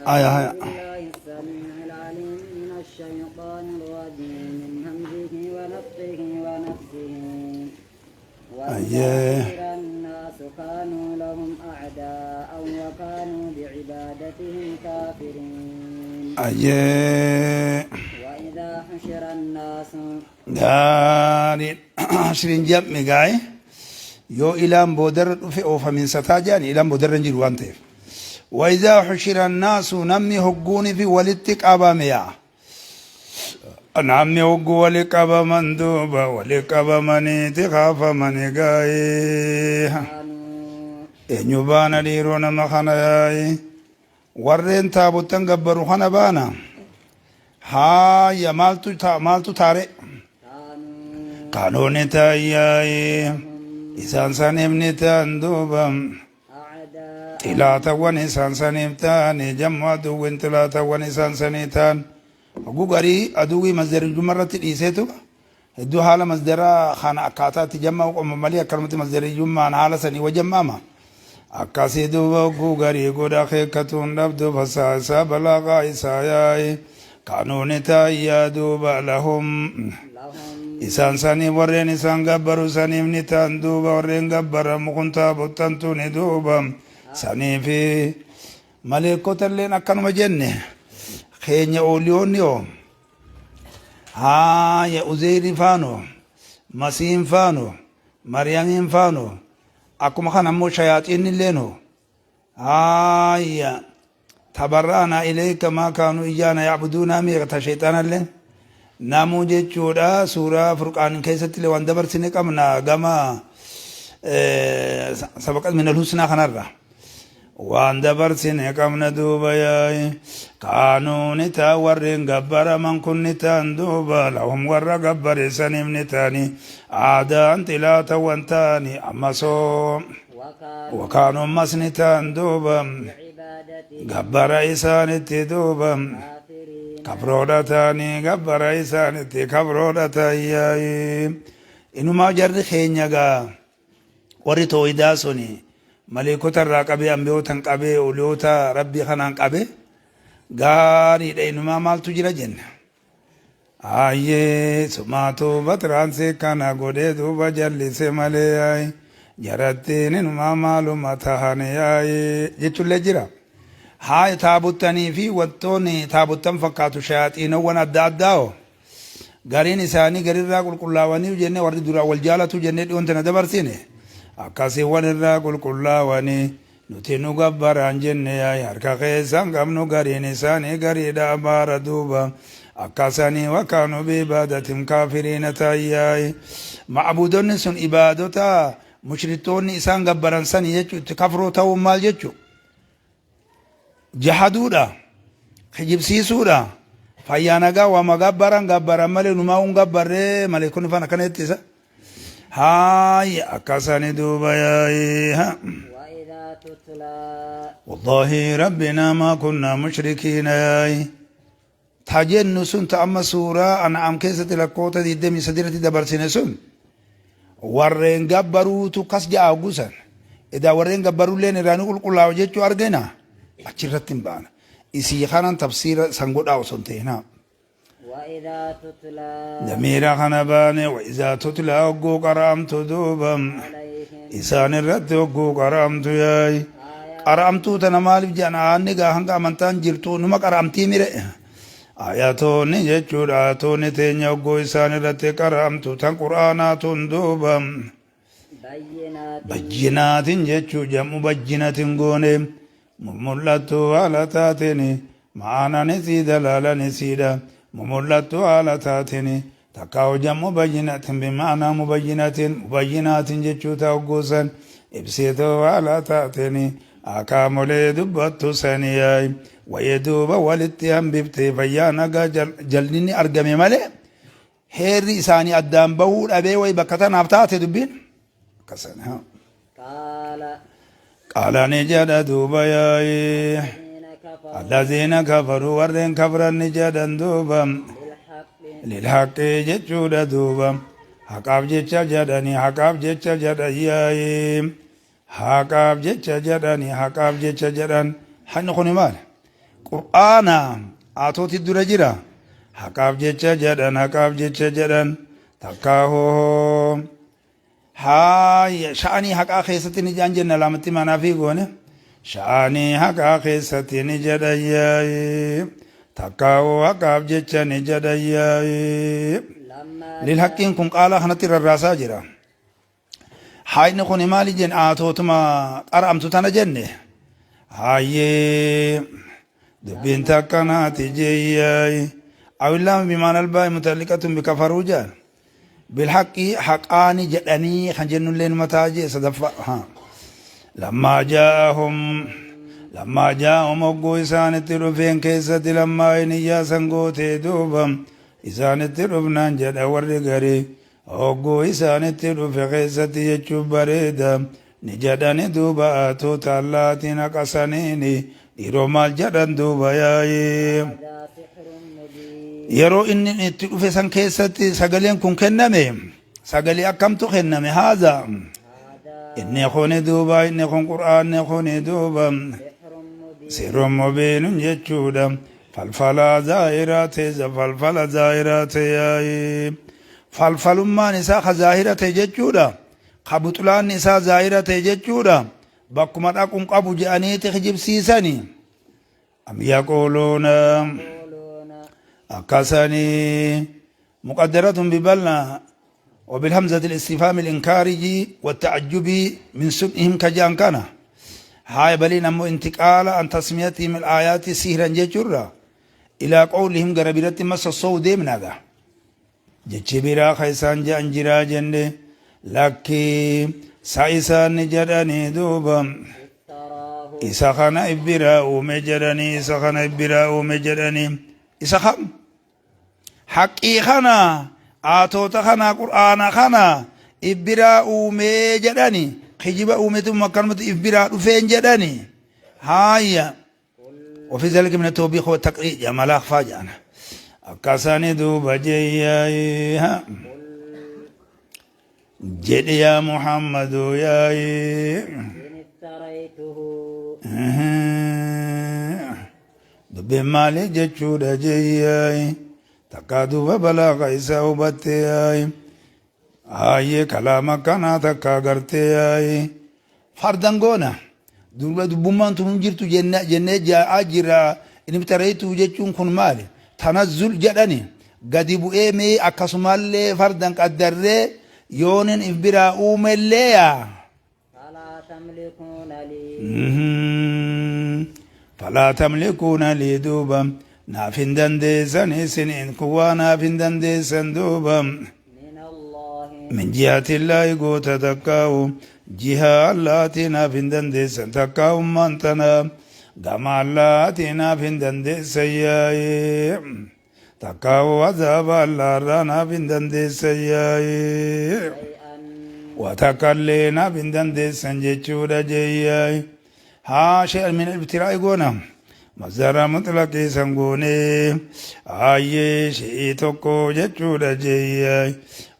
Haya haya. بالله السميع العليم من الشيطان الرجيم من همزه ونفخه ونفسه وإذا Ayyee. حشر الناس كانوا لهم أعداء وكانوا بعبادتهم كافرين Ayyee. وإذا حشر الناس Gaarii. Hashriin jam'i gaa'e yoo ilaan boodarra dhufe oofaminsataa jedhan ilaan boodarra hin jiru waan ta'eef. Wayizaa hushira naasu namni hogguunii fi walitti qabame yaa. Namni hogguu wali qabaman duuba wali qabamaniiti kaafamani gaa'ee. كانوا Eenyu baana dhiiroo nama kana yaa'e. Warreen taabottan gabbaru kana baana. Haaya maaltu maaltu taare? كانوا Kanuuni ta'an isaan saniif ni ta'an duuba. أعداء Xilaatawwan isaan saniif ta'ani jammu aduwwin xilaatawwan isaan sanii ta'an. Hogguu garii aduwwii masdariyyummaa irratti dhiiseetu hedduu haala masdaraa kana akkaataa itti jamma'u qoma malee akkanumatti masdariyyummaan haala sanii wajammaama. Akkasii duuba hogguu garii godha keekkatuun dhabdu fasaa isaa balaaqaa isaa yaa'i. Kanuuni ta'ayyaa duuba lahum. لهم Isaan saniif warreen isaan gabbaru saniif ni ta'an duuba warreen gabbaramu kun taabottan tuni duuba saniifi maleekota illeen akkanuma jenne keenya ooliyoonni hoo haaya Uzeyri faano Masiin faano Mariyamiin faano akkuma kana ammoo shayaaxiinni illeen hoo haaya tabarra'anaa ilayka maa kaanuu iyyaana ya'buduunaa meeqa ta shayxaanallee namuu jechuudha suuraa furqaan keessatti illee waan dabarsine qabna gama sabaqat min alhusnaa kanarra waan dabarsine qabna duuba yaa'i kaanuu ni ta'a warreen gabbaraman kun ni ta'an duuba lahum warra gabbare saniif ni ta'ani aadaan xilaatawwan ta'ani ammasoo وكانوا wakaanuu ammas ni ta'an duuba بعبادتهم gabbara isaanitti duuba كافرين kabroodha ta'anii gabbara isaanitti kabroodha ta'ayyaayi inumaa jarri keenya gaa warri tooyidaa suni maleekota irraa qabee ambiyootan qabee oliyoota rabbii kanaan qabee gaariidha inumaa maaltu jira jenna. Ayyee sumaatu batiraansii kana godhee duuba jallise malee yaayi jarattiin inumaa maaluma tahan yaayi jechuullee jira. Haa taabottanii fi wantoonni taabottan fakkaatu shayaaxiinowwan adda addaa hoo gariin isaanii garirraa qulqullaawanii jennee warri duraa wal jaalatu jennee dhiyoon tana dabarsine akkasii walirraa qulqullaawanii nuti nu gabbaraan jenne yaa'e harka keessan qabnu gariin isaanii gariidha abaara duuba akkasanii wakaanu biibaadatim kaafiriina taayyaa'e ma'buudonni sun ibaadota mushritoonni isaan gabbaran sanii jechuu itti kafroo ta'uun maal jechuu jahaduudha kijibsiisuudha fayyaa nagaa waama gabbaran gabbaran malee numaa hun gabbarree maleekonni faan akkana jettisa haaya akkasani duuba yaa'ee وإذا تتلى والله ربنا ما كنا مشركين yaa'ee ta jennu sun ta amma suuraa an'aam keessatti lakkoota 23 irratti dabarsine sun warreen gabbaruutu kas ja'a hoggusan edaa warreen gabbarulleen irraa ni qulqullaa'u jechuu argina achirratti hin baana isii kanan tafsiira san godhaa osoo hin ta'in haa. وإذا تتلى Damiira kana baane waizaa tutlaa hogguu qara'amtu duuba عليهم isaan irratti hogguu qara'amtu yaa'i qara'amtuu tana maaliif jedhan aanni gaa hanga amantaan jirtu numa qara'amtii mire ayatoonni jechuudha ayatoonni teenya hogguu isaan irratti qara'amtu tan qur'aanaa tun duuba Bayyinaatin. Bayyinaatin jechuu jam'u bayyinatin goone mumul'attu haala taateen ma'aanaan isii dalaalaan isiidha mumul'attu haala taateen takkaa jam'u bayyinatin bima'anaa mubayyinatin mubayyinaatin jechuu ta'a hogguusan ibsituu haala taateen akaamolee dubbattu saniyaay wayee duuba walitti hambiftee fayyaa nagaa jallinni argame malee Heerri isaanii addaan bahuu dhabee way bakka tanaaf taate dubbiin akkasan. Ha. Qaala. Qaala ni jedha duuba yaa'ii. Allaziina kafaruu. Allaziina kafaruu warreen kafran ni jedhan duuba. Lilhaqqi. Lilhaqqi jechuudha duuba. Haqaaf jecha jedhanii haqaaf jecha jedhan yaa'ii. Haqaaf jecha jedhani haqaaf jecha jedhan haqni kuni maali? Qur'aana atooti dura jira haqaaf jecha jedhan haqaaf jecha jedhan takkaa hoo haaya sha'anii haqaa keessatti ni jedhan jenna lamatti manaa fi goone sha'anii haqaa keessatti ni jedhan yaa'ii takkaa hoo haqaaf jecha ni jedhan yaa'ii Lammaa lil haqqiin kun qaalaa kanatti rarraasaa jira. Haayni kuni maali jenne aatootuma qara'amtu tana jenne hayyee dubbiin takkanaati jeeyyaay awillaama bimaan albaa'i mutaalliqatun bikafaruu jaan bilhaqqi haqaani jedhanii kan jennullee numa ta'a jee sadaffaa haa lammaa jaa'ahum lammaa jaa'ahum hogguu isaanitti dhufeen keessatti lammaa inni ijaasan gootee duuba isaanitti dhufnaan jedha warri garii Hogguu isaanitti dhufe keessatti jechuuf bareeda ni jedhani duuba aatoota Allaatiin haqa saniini dhiiroo maal jedhan duuba yaa'ii. Haadhaa sihrun mubiin. Yeroo inni itti dhufe san keessatti sagaleen kun kenname sagalee akkamtu kenname haadha Haadhaa inni kuni duuba inni kun qur'aanni kuni duuba sihrun mubiin. sirrun mubiinun jechuudha falfala zaahiraa ta'e falfala zaahiraa ta'e yaa'ii. Falfalummaan isaa ka zaahira ta'e jechuudha. Ka buxulaanni isaa zaahira ta'e jechuudha. Bakkuma dhaqu hin qabu je'aniiti kijibsiisani. Am yaquuluuna Yaquuluuna. akkasanii muqaddaratun bibalna وبالهمزة الاستفهام الإنكاري والتعجب من سنئهم كجان كان هاي بلين أمو انتقال عن تسميتهم الآيات سهرا ججرة إلى قولهم قربيرت مس الصو ديمنا ذا Jechi biraa ka isaan je'an jiraa jenne lakki sa isaan ni jedhanii duuba Iftaraahu. isa kana if biraa uume jedhanii isa kana if biraa uume jedhanii isa kam haqqii kana aatoota kana qur'aana kana if biraa uumee jedhani kijiba uumetum akkanumatti if biraa dhufeen jedhani haaya وفي ذلك من التوبيخ والتقريع يا ملاك فاجأنا أكساني دوبا جيا جد يا محمد يا إن افتريته dubbiin maali jechuudha jeeyyaay takkaa duuba balaaqa isaa hubattee yaay Hayyee kalaama akkanaa takka agartee yaa'i. Fardan goona. Durba dubbummaan tun hin jirtu jennee jaa'aa jirra. Inni tareetu jechuun kun maali? Tanazzul jedhani gadi bu'ee mee akkasumallee fardan qaddarree yoonin if biraa uumellee yaa. Falaa tamlikuuna lii. Falaa tamlikuuna lii duuba naaf hin dandeessan isiniin kun waa naaf hin dandeessan duuba. Minallaahi. Min jihatillaahi goota takkaa'u jihaa allaatii naaf hin dandeessan takkaa'u ummaan tana gama allaatii naaf hin dandeessan yaa'ee takkaa'u azaaba allaarraa naaf hin dandeessan yaa'ee. Shay'an. Waa takkallee naaf hin dandeessan jechuudha jeeyyaay. Haa shay'an min ibtiraa'i goona. Masdara mutlaqii san goonee aayyee shi'ii tokko jechuudha jeeyyaay.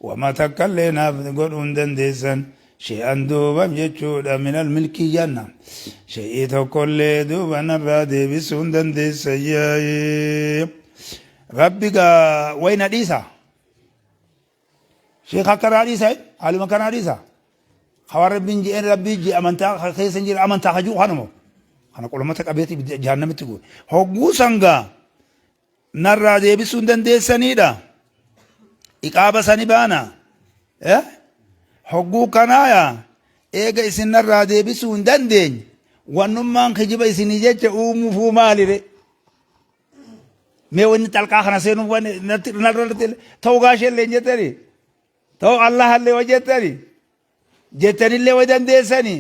Wama takkallee naaf godhuu hin dandeessan. Shay'an duuba jechuudha min almilkii janna. Shi'ii tokkollee duuba narraa deebisuu hin dandeessan yaa'ee. Rabbi gaa wayna dhiisa. Sheekh akkanaa dhiisa haaluma akkanaa dhiisa. Hawaan rabbiin je'een rabbii jee amantaa keessa hin jira amantaa hajuu kanuma. Kana qolomata qabeetii jahannamitti guure. Hogguu sangaa narraa deebisuu hin dandeessaniidha. Iqaaba sani baana. Hogguu kanaaya eega isin narraa deebisuu hin dandeenye wannummaan kijiba isinii jecha uumuufuu maalire? Mee wanni xalqaa kana seenuuf wanni natti narratti ta'uu gaasheellee hin jettani? Ta'uu Allahallee wa jettani? Jettanillee wa dandeessani?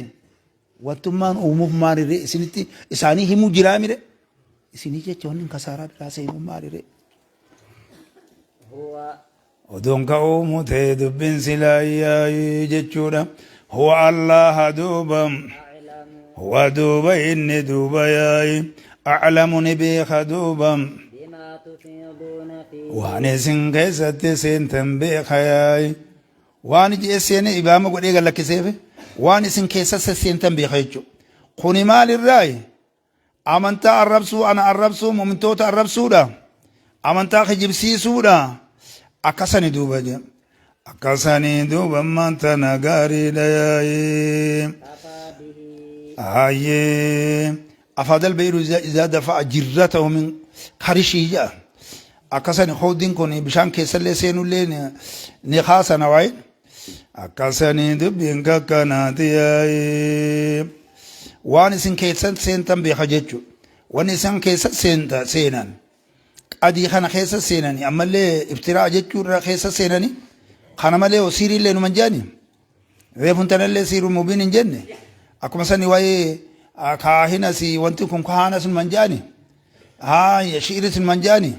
Wattummaan uumuuf maalire? Isinitti isaanii himuu jiraa mire? Isinii jecha wanni kasaaraa biraa seenuu maalire? Huwa Odoon ka uumu ta'e dubbiin silaa yaa'ii jechuudha. Huwa Allaha duuba. a'lamu Huwa duuba inni duuba yaa'i. A'lamu ni beeka duuba. bimaa tufiiduuna fiihi. Waan isin keessatti seentan beeka yaa'i. Waan iji seene ibaama godhee gad lakkiseef waan isin keessa seentan beeka jechuudha. Kuni maalirraayi? Amantaa arrabsuu, ana arrabsuu, mu'mintoota arrabsuudha. Amantaa kijibsiisuudha. Akkasani duuba jedha. Akkasani duuba ammaan tana gaariidha yaa'ee. Kafaa bihi. Hayyee. Afaadal beeyru izaa dafa'a jirratahu min karishii jedha. Akkasani hoodiin kun bishaan keessallee seenullee ni kaasana waa'ee. Akkasanii dubbiin kakkanaati yaa'ee. Waan isin keessa seentan beeka jechuudha. Wanni isin keessa seenta seenan qadii kana keessa seenani ammallee iftiraa jechuurra keessa seenani kana malee hoo siiriillee numa hin jedhani. Reefun tanallee siiru mubiin hin jenne. Akkuma sani waa'ee kaahinas wanti kun kaahanas numa hin jedhani. Haa shi'iris numa hin jedhani.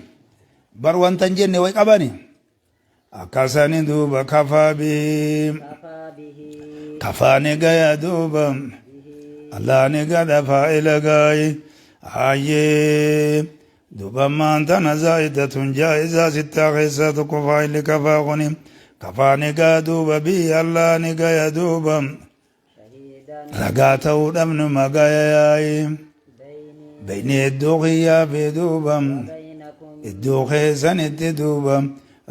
Bar wanta hin jenne wayi qabani. Akkasani duuba kafaa bihi. Kafaa bihi. Kafaa ni gaya duuba. Bihi. Allah ni gada faa'ila gaayi. Hayyee. Duuba ammaan tana zaa'idatun jaa'izaa sittaa keessaa tokko faa'illi kafaa kuni. Kafaa ni gaya duuba bihi Allah ni gaya duuba. Shahiidan. Ragaa ta'uu dhabnuma gaya yaayi. Beynii. Beyni iddoo kiyyaa fi duuba. Wa beynakum. Iddoo keessanitti duuba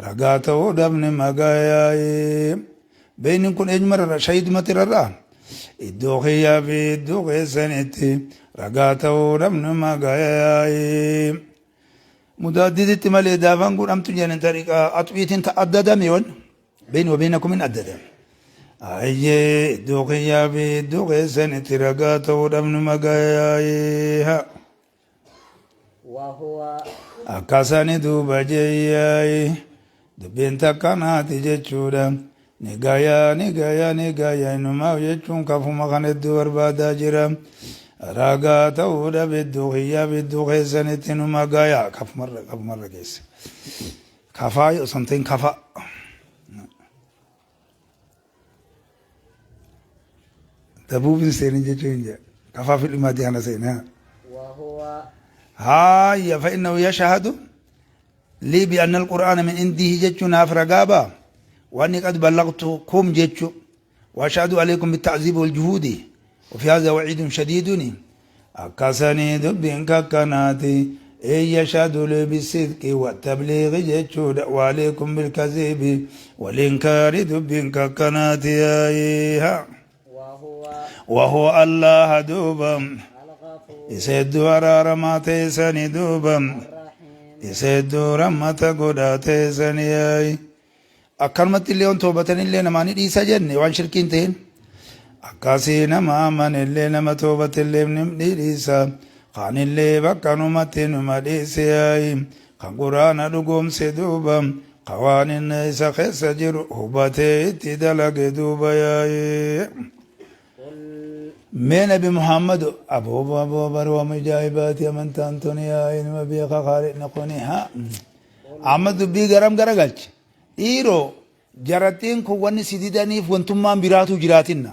ragaa ta'uu dhabni magayaayi. Beyni kun eenyuma rarra'a? Shahiidumatti rarra'a. Iddoo kiyyaa fi iddoo keessanitti ragaa ta'uu dhabni magayaayi. Mudaaddiditti malee daafaan kun amtu jedhan tariqa atwiitiin ta'addadame wan. Beyni wa beynakum hin addadame. Ayyee iddoo kiyyaa fi iddoo keessanitti ragaa ta'uu dhabni magayaayi. Haa. Wahuwa. Akkasani duuba jeeyyaay dubbiin takkanaati jechuudha. Ni gaya ni gaya ni gaya inumaa jechuun kafuma kan hedduu barbaadaa jira. Ragaa ta'uudha bidduu kiyyaa bidduu keessanitti numa gaya kafumarra kafumarra keessa. Kafaa osoo hin ta'in kafa. Dabuuf hin seenin jechuun hin jedha. Kafaa fi dhimaatii kana seenaa. وهو هاي فإنه يشهد لي بأن القرآن من عنده جتشو ناف رقابة وأني قد بلغتكم جتشو وأشهد عليكم بالتعذيب والجهود وفي هذا وعيد شديد أكسني دبين ككناتي إن يشهد لي بالصدق والتبليغ جتشو وعليكم بالكذب والإنكار دبين ككناتي أيها وهو وهو الله دوبا الغفور isa hedduu araaramaa teessani duuba الرحيم isa hedduu rammata godhaa teessani yaa'i akkanumatti illee on toobatanillee namaa ni dhiisa jenne waan shirkiin ta'in akkasii nama amanillee nama toobatillee ni dhiisa kaanillee bakkanumatti numa dhiise yaa'i kan quraana dhugoomse duuba ka waan inni isa keessa jiru hubatee itti dalage duuba yaa'i. قل Mee nabi Muhammad aboo aboo baroo ajaa'ibaati amantaan tuni yaa ilma beeka kaaliqni kuni haa amma dubbii garam garagalche dhiiroo jarattiin kun wanni si didaniif wantummaan biraatu jiraatinna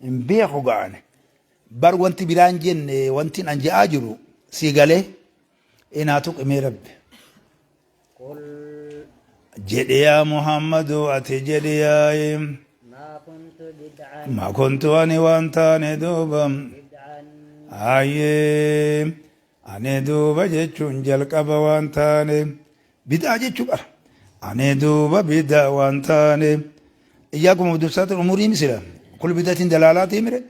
hin beeku ga'ane bar wanti biraan jenne wanti an je'aa jiru si galee inaa tuqimee rabbi قل jedhe yaa Muhammadu ati jedhi yaa'i ما كنت بدعا ma kuntu ani waan taane duuba بدعا Hayyee ani duuba jechuun jalqaba waan taane bid'aa jechuu qara. Ani duuba bid'aa waan taane iyyaakum muhdathaatil umurii misila kullu bid'atin dalaalaatii mire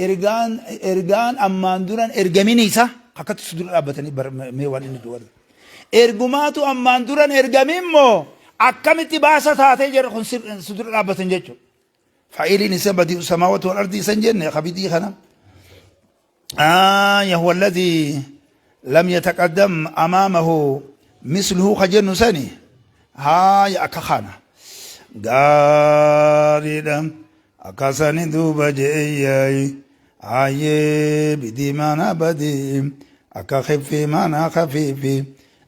ergaan ergaan ammaan duran ergamini isa akkatti su dura dhaabbatanii mee waan inni duwwata. Ergumaatu ammaan duran ergamin moo Akkamitti baasa taatee jarri kun si dura dhaabbatan jechuudha. Faa'iliin isa badii'u samaawati wal ardii isan jenne kabidii kana. Aaya huwa alladhii lam yataqaddam amaamahu misluhu ka jennu sani haaya akka kana gaariidha akka sani duuba je'eyyaayi haayee bidii maanaa badii akka khiffii maanaa khafiifi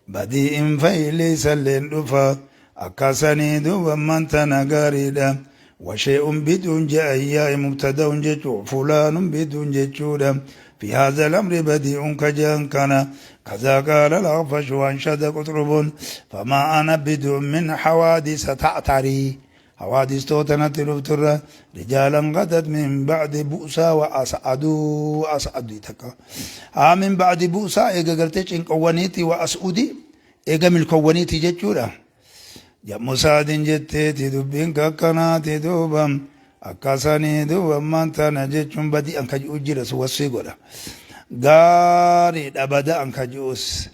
Badii'in fa'ilii salleen dhufa akka sanii duuba ammaan tana gaariidha. Washee'un biduun je'an yaa'i mubtada'un jechuu fulaanun biduun jechuudha. Fi haadha lamri badii'un ka je'an kana kazaa qaala al-akhfashu anshada quxrubun famaa ana biduun min hawaadisa ta'tarii hawaadistoota natti dhufturra rijaalan gadat min ba'di bu'saa wa as'aduu as'adii takka haa min ba'di bu'saa eega gartee cinqowwaniiti wa as'udi eega milkowwaniiti jechuudha jammu saadin jetteeti dubbiin kakkanaati duuba akkasanii duuba ammaan tana jechuun badii an ka ji'u jira su wasfii godha gaariidha bada an ka ji'us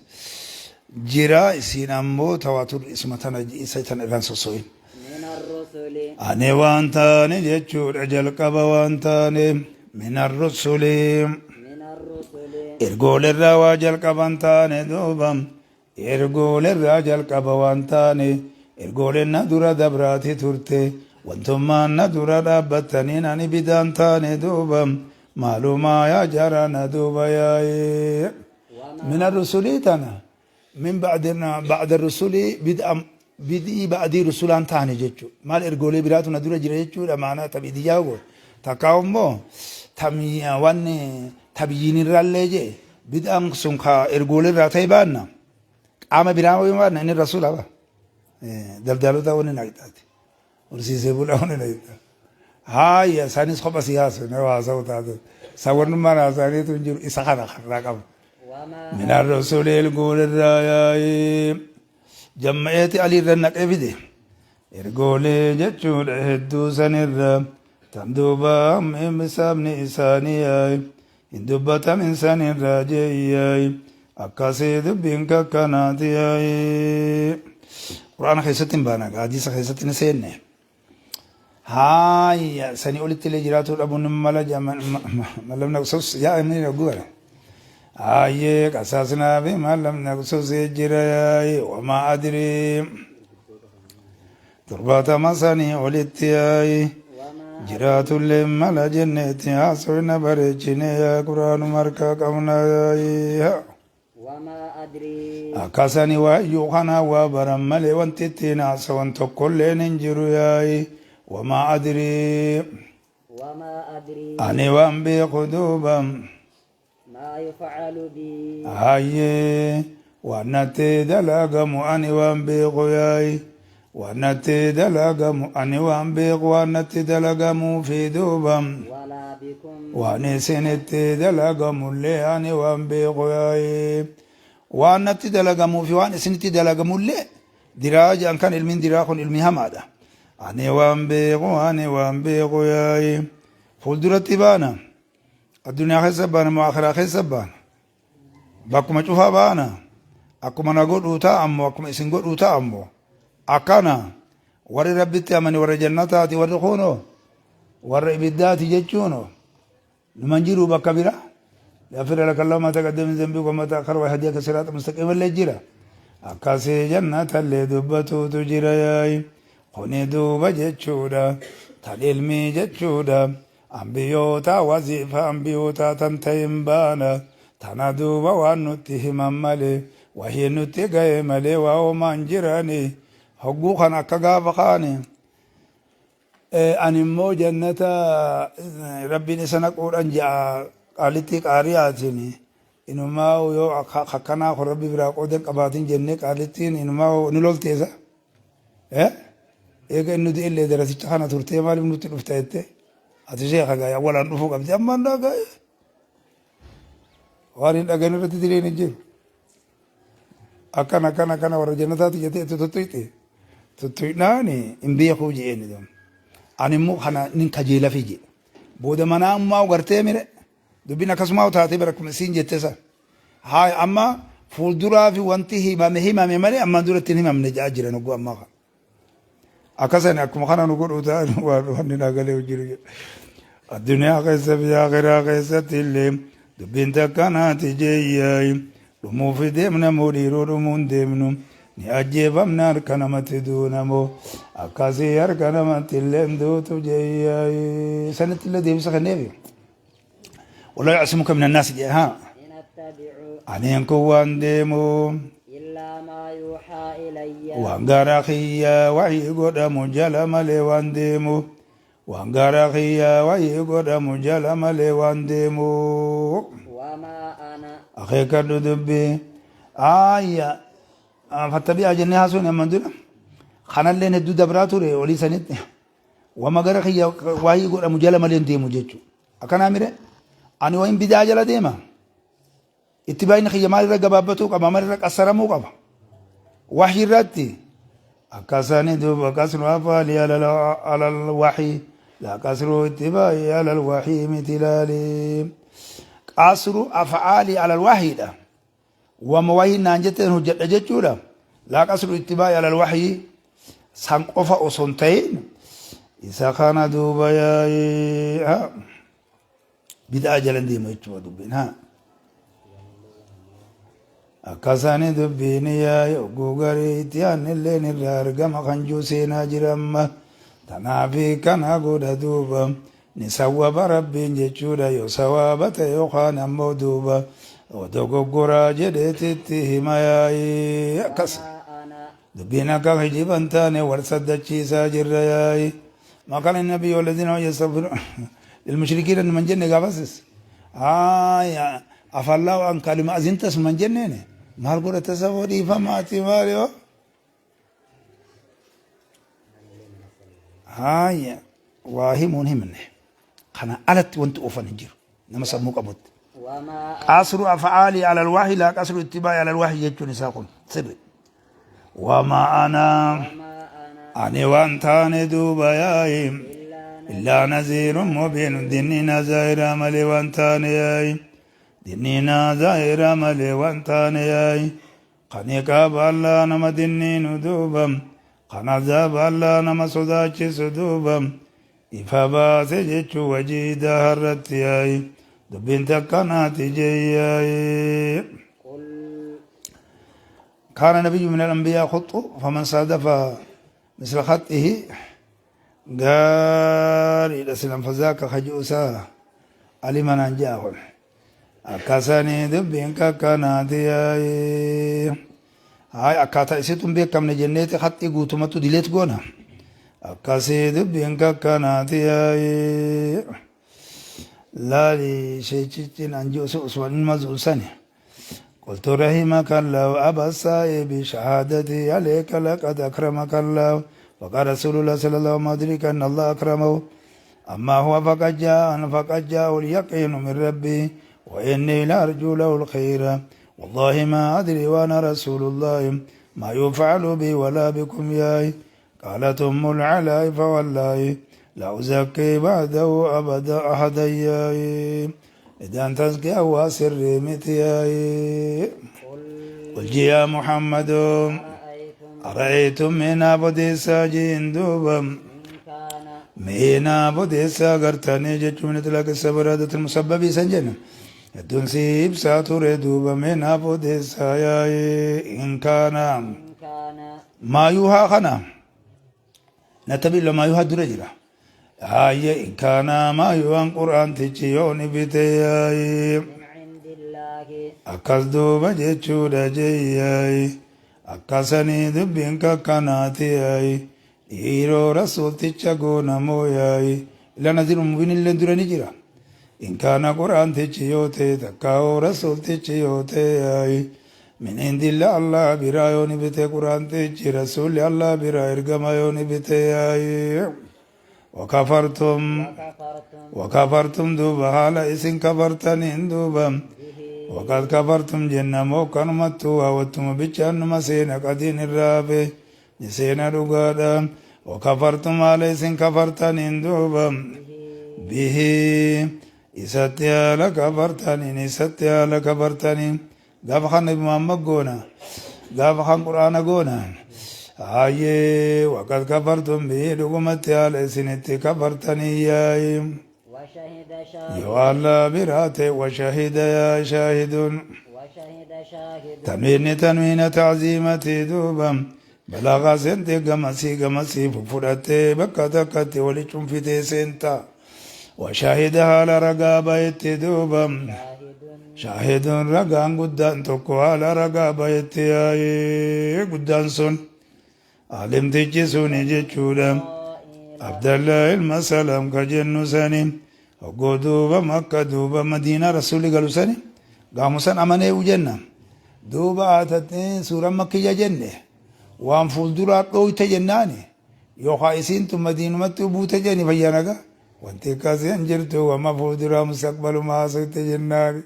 jira isiin ammoo tawaatur isuma tana isa tana irraan sosso'in Min arrusuli. Ani waan taane jechuudha jalqaba waan taane min arrusuli. Min arrusuli. Ergoolerraa waa jalqaban taane duuba ergoolerraa jalqaba waan taane ergooleen na dura dabraati turte wantummaan na dura dhaabbattaniin ani bidaan taane duuba maalumaa yaa jarana duuba yaa'ee. Min arrusulii tana Min ba'di ba'da rusuli bid'a bid'ii ba'dii rusulaan taane jechuudha. Maal ergoolee biraatu na dura jira jechuudha maanaa tabiidiyyaa godhe. Takkaa immoo wanni tabyiinirraallee jee bid'aan sun ka ergoolee irraa ta'e baanna. Qaama biraa yoo baanna inni rasuula ba. Daldaalota wanni naqxaati. Horsiisee bulaa wanni naqxaati. Haaya isaanis kopha siyaasa nama haasa'u taate. Sawwannummaan haasa'aniitu hin jiru isa kana karraa qaba. Min ar-rusuli ergoolerraa yaa'ee jamma'eeti aliirra naqee fide. Ergoolee jechuudha hedduu sanirra tan duuba misaabni isaanii yaa'e hin dubbatamin sanirra jee yaa'e akkasii dubbiin kakkanaati yaa'e. Qur'aana keessatti hin baana hadiisa keessatti ni seenne. Haaya sanii olitti illee jiraatuu dhabuun ni mala malam naqsus yaa inni goora. Haayee qasaasnaa fi malam naqsus jira yaayi wamaa adrii. 70 sanii olitti yaayi jiraatullee mala jenneetti haasofna bareechine yaa quraanuma harkaa qabna yaayi. Wamaa adrii. Akkasani waayyuu kanaa waa baran malee wanti ittiin haasawan tokkolleen hin jiru yaa'i. Wamaa adrii. Wamaa adrii. Ani waan beeku duuba. Maa yuf'alu bii. Hayyee waan natti dalagamu ani waan beeku yaa'i. Waan natti dalagamu ani waan beeku waan natti dalagamuu fi duuba. Walaa bikum. Waan isinitti dalagamullee ani waan beeku yaa'i. Waan natti dalagamuu fi waan isinitti dalagamullee diraa jedhan kan ilmiin diraa kun ilmii hamaadha. Ani waan beeku ani waan beeku yaa'i. Fuulduratti baana. Addunyaa keessa baana moo akhiraa keessa baana. Bakkuma cufaa baana akkuma na godhuu ta'a ammoo akkuma isin godhuu ta'a ammoo akkana warri rabbitti amane warra jannataati warri kunoo warra ibiddaati jechuun numan jiru bakka bira yaghfir laka Allahu ma taqaddama min dhanbika wa ma ta'akhkhara wa yahdiyaka siraata mustaqiima illee jira akkasii jannatallee dubbatuutu jira yaa'i kuni duuba jechuudha tan ilmii jechuudha Anbiyootaa waziifa anbiyootaa tan ta'in baana tana duuba waan nutti himan malee wahyiin nutti gahe malee waa homaa hin jirani hogguu kana akka gaafa kaani ani immoo jannata rabbiin isa naquudhan ja'a qaalittii qaariyaatiin inumaa yoo akkanaa kun rabbi biraa qooda hin qabaatin jennee qaalittiin inumaa ni lolteessa. Eega inni du'e illee darasicha kana turtee maaliif nutti dhufta jettee ati sheekha gaa'e awwalaan dhufuu qabdi ammaan dhagaa'e waan hin dhagahin irratti diriin hin jiru. Akkana akkana akkana warra jannataati jettee itti tuttuqxe tuttuqnaani hin beekuu je'een jedhamu. Ani immoo kana nin kajeelafi jedhe. Booda manaa ammaa gartee mire dubbiin akkasumaa taatee bara akkuma isiin jette san. Haaya amma fuulduraa fi wanti himame himame malee ammaan duratti hin himamne jedhaa jiran hogguu ammaa kana. Akkasani akkuma kana nu godhuu ta'an waan wanni naa galee jiru jedha. Addunyaa keessa fi akhiraa keessatti illee dubbiin takkanaati jeeyyaay. Dhumuufi deemna moo dhiiroo dhumuun deemnu ni ajjeefamna harka namatti duuna moo akkasii harka namatti illee duutu jeeyyaay. Sanitti illee deebisa kenneefi. Walaa ya'simuka min annaasi jedhe haa. In attabi'u Aniin kun waan deemu illaa maa yuuxaa ilayya. waan gara kiyya wahii godhamu jala malee waan deemu waan gara kiyya wahii godhamu jala malee waan deemu. Wamaa ana Akeekadhu dubbii aayya fattabi'aa jennee haasuun amman dura kanalleen hedduu dabraa ture olii sanitti wama gara kiyya waahii godhamu jala malee hin deemu jechuudha. Akkanaa mire ani wayin bidaa jala deema. Itti baay'inni kiyya maalirra gabaabbatuu qaba maalirra qassaramuu qaba. Wahyi irratti akkasani duuba qasru afaali alal wahyi laa qasru ittibaa'i alal wahyi miti laali. Qasru afaali alal wahyiidha. Wama wahyi naan jetteen hojjedha jechuudha. Laa qasru ittibaa'i alal wahyi san qofa osoo hin ta'in isa kana duuba yaa'ii bid'aa jala hin deemu jechuudha dubbiin haa. Akkasani dubbiin yaa'ii ogguu garii itti aanilleen irraa argama kan jiru seenaa jira amma tanaafi kana godha duuba ni sawwaba rabbiin jechuudha yoo sawaaba ta'e yookaan ammoo duuba dogoggoraa jedheetitti hima yaa'ii akkas. Wamaa ana Dubbiin akka kijiba hin taane wal saddachiisaa jirra yaa'i. Maqaan nabii walladina yastaghfiruun lilmushrikiina man jenne gaafasis. Haaya afallaa waan kalima azintas man jenneene maal godhata saboo dhiifamaati maal yoo. Haaya waa himuun himne kana alatti wanti oofan hin jiru nama sammuu qabutti. Wamaa Qasru af'aali alal wahyi laa qasru ittibaa'i alal wahyi jechuun isaa kun sirri. Wama ana Wamaa ana ani waan taane duuba yaa'i illaa illaa naziirun mubiin dinniina zaahiraa malee waan taane yaa'i dinniina zaahiraa malee waan taane yaa'i kan iqaaba allaa nama dinniinu duuba kan azaaba allaa nama sodaachisu duuba ifa baase jechuu wajiida harratti yaa'i dubbiin takkanaati jeeyaa'i. Qul كان نبي من الأنبياء خط فمن صادف مثل خطه قال إلى سلام فذاك خجوسا علم أن جاءه أكاساني دبين كاكاناتي هاي أكاتا إسيتم بيكم نجنيتي خطي قوتمتو ديليت قونا أكاسي دبين كاكاناتي لالي شيء أنجو سوء مزوساني قلت رحمك الله أبا السائب شهادتي عليك لقد أكرمك الله وقال رسول الله صلى الله عليه وسلم أدرك أن الله أكرمه أما هو فقد جاء فقد جاء اليقين من ربي وإني لأرجو له الخير والله ما أدري وأنا رسول الله ما يفعل بي ولا بكم ياي قالت أم العلاء فوالله لا أزكي بعده أبدا أحدا ياي إذا تزكي وسري متياي قل قل يا محمد أرأيتم أرأيتم من أبدي ساجين دوبا إن كان من أبدي ساغرتني جتشون إطلاق السبرادة المسبب سنجن hedduun si ibsaa ture duuba min odeessaa yaa'ee in kaana إن كان maayuhaa kana natabi lamaayuhaa dura jira haayye in kaana maayuhaan qur'aantichi yoo ni bite yaa'ee من عند الله akkas duuba jechuudha jeeyyaa'e akkasanii dubbiin kakkanaati yaa'e dhiiroo rasuulticha goonamoo yaa'e ila naziru mubiin illee dura ni jira in kaana qur'aantichi yoo ta'e takkaa'oo rasuultichi yoo ta'e yaa'e min indilla allah biraa yoo ni bite qur'aantichi rasuulli allah biraa ergama yoo ni bite yaa'e wakafartum وكفرتم wakafartum duuba haala isin kafartaniin duuba به وقد كفرتم جنة موكنمتو وتم بيتشان مسينا قدين الرابي نسينا رقادا وكفرتم على سن كفرتنين دوبا به به إساتيا لكفرتنين إساتيا لكفرتنين قاف خان نبي محمد قونا قاف خان قرآن قونا Hayyee waqad kafartum bihi dhugumatti haala isinitti kafartanii yaa'i. وشهد شاهد Yoo Allah biraa ta'e washahida yaa shaahidun. وشهد شاهد Tanwiinni tanwiina ta'ziimatii duuba balaagaa seentee gamasii gamasii fudhattee bakka takkatti wali cunfitee seenta. Washahida haala ragaa bayetti duuba. شاهد Shaahidun ragaan guddaan tokko haala ragaa bayetti yaa'ee guddaan sun alimtichi suni jechuudha. إسرائيل Abdallah ilma Salaam ka jennu sani hoggoo duuba Makka duuba Madiinaa rasuulli galu sani gaamu san amanee u jenna. Duuba haatattee suuraan makkiyya jenne waan fuulduraa dhooyte jennaani yookaan isiin tun madiinumatti buute jenni fayyaa nagaa wanti akkasii hin jirtu wama fuulduraa mustaqbaluma haasofte jennaani.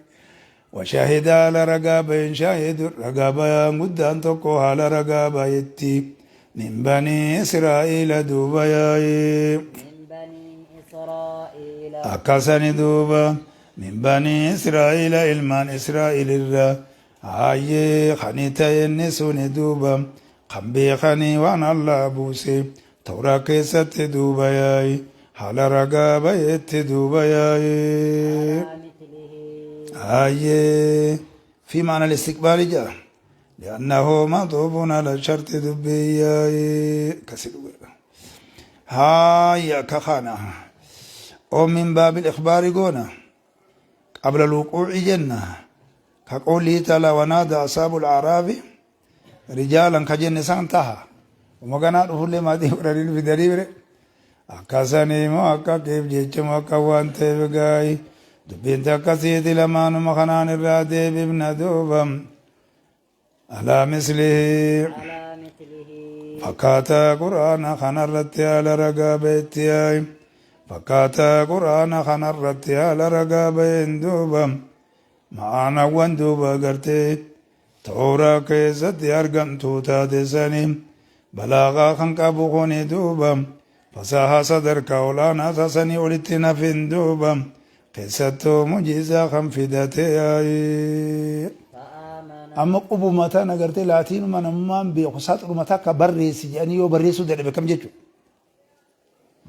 Washahida haala ragaa bayin shaahidu ragaa bayaan guddaan tokko haala ragaa bayetti min banii Israa'iila duuba yaa'ee. من بني إسرائيل Akkasani duuba min banii Israa'iila ilmaan Israa'iil irraa hayyee kani ta'e inni suni duuba kan beekanii waan Allah buuse tawraa keessatti duuba yaa'i haala ragaa bayetti duuba yaa'i. على مثله Hayyee في معنى الاستقبال جاء لأنه معطوف على شرط دبي yaa'i كسر هاي كخانة أو من باب الإخبار قونا قبل الوقوع جنة كقوله تعالى ونادى أصحاب الأعراف رجالا كجنة سانتها ومغانا رفل ما دي ورلين في دريبر akkasanii moo akka keef jecha moo akka waan ta'eef gaayi dubbiin takkasiiti lamaanuma kanaan irraa deebifna duuba alaa mislihi على مثله fakkaataa quraana kanarratti haala ragaa bahetti yaa'i fakkaataa quraana kanarratti haala ragaa baheen duuba ma'aanawwan duuba gartee tooraa keessatti argamtuu taate sanii balaagaa kan qabu kuni duuba fasaha sadarkaa olaanaa taasanii olitti nafin duuba keessattuu mujizaa kan fidate yaa'i. فآمن Amma qubuma tana gartee laatiinuma namummaan beeku saxiruma takka barreessi jedhanii yoo barreessuu dadhabe kam jechuudha.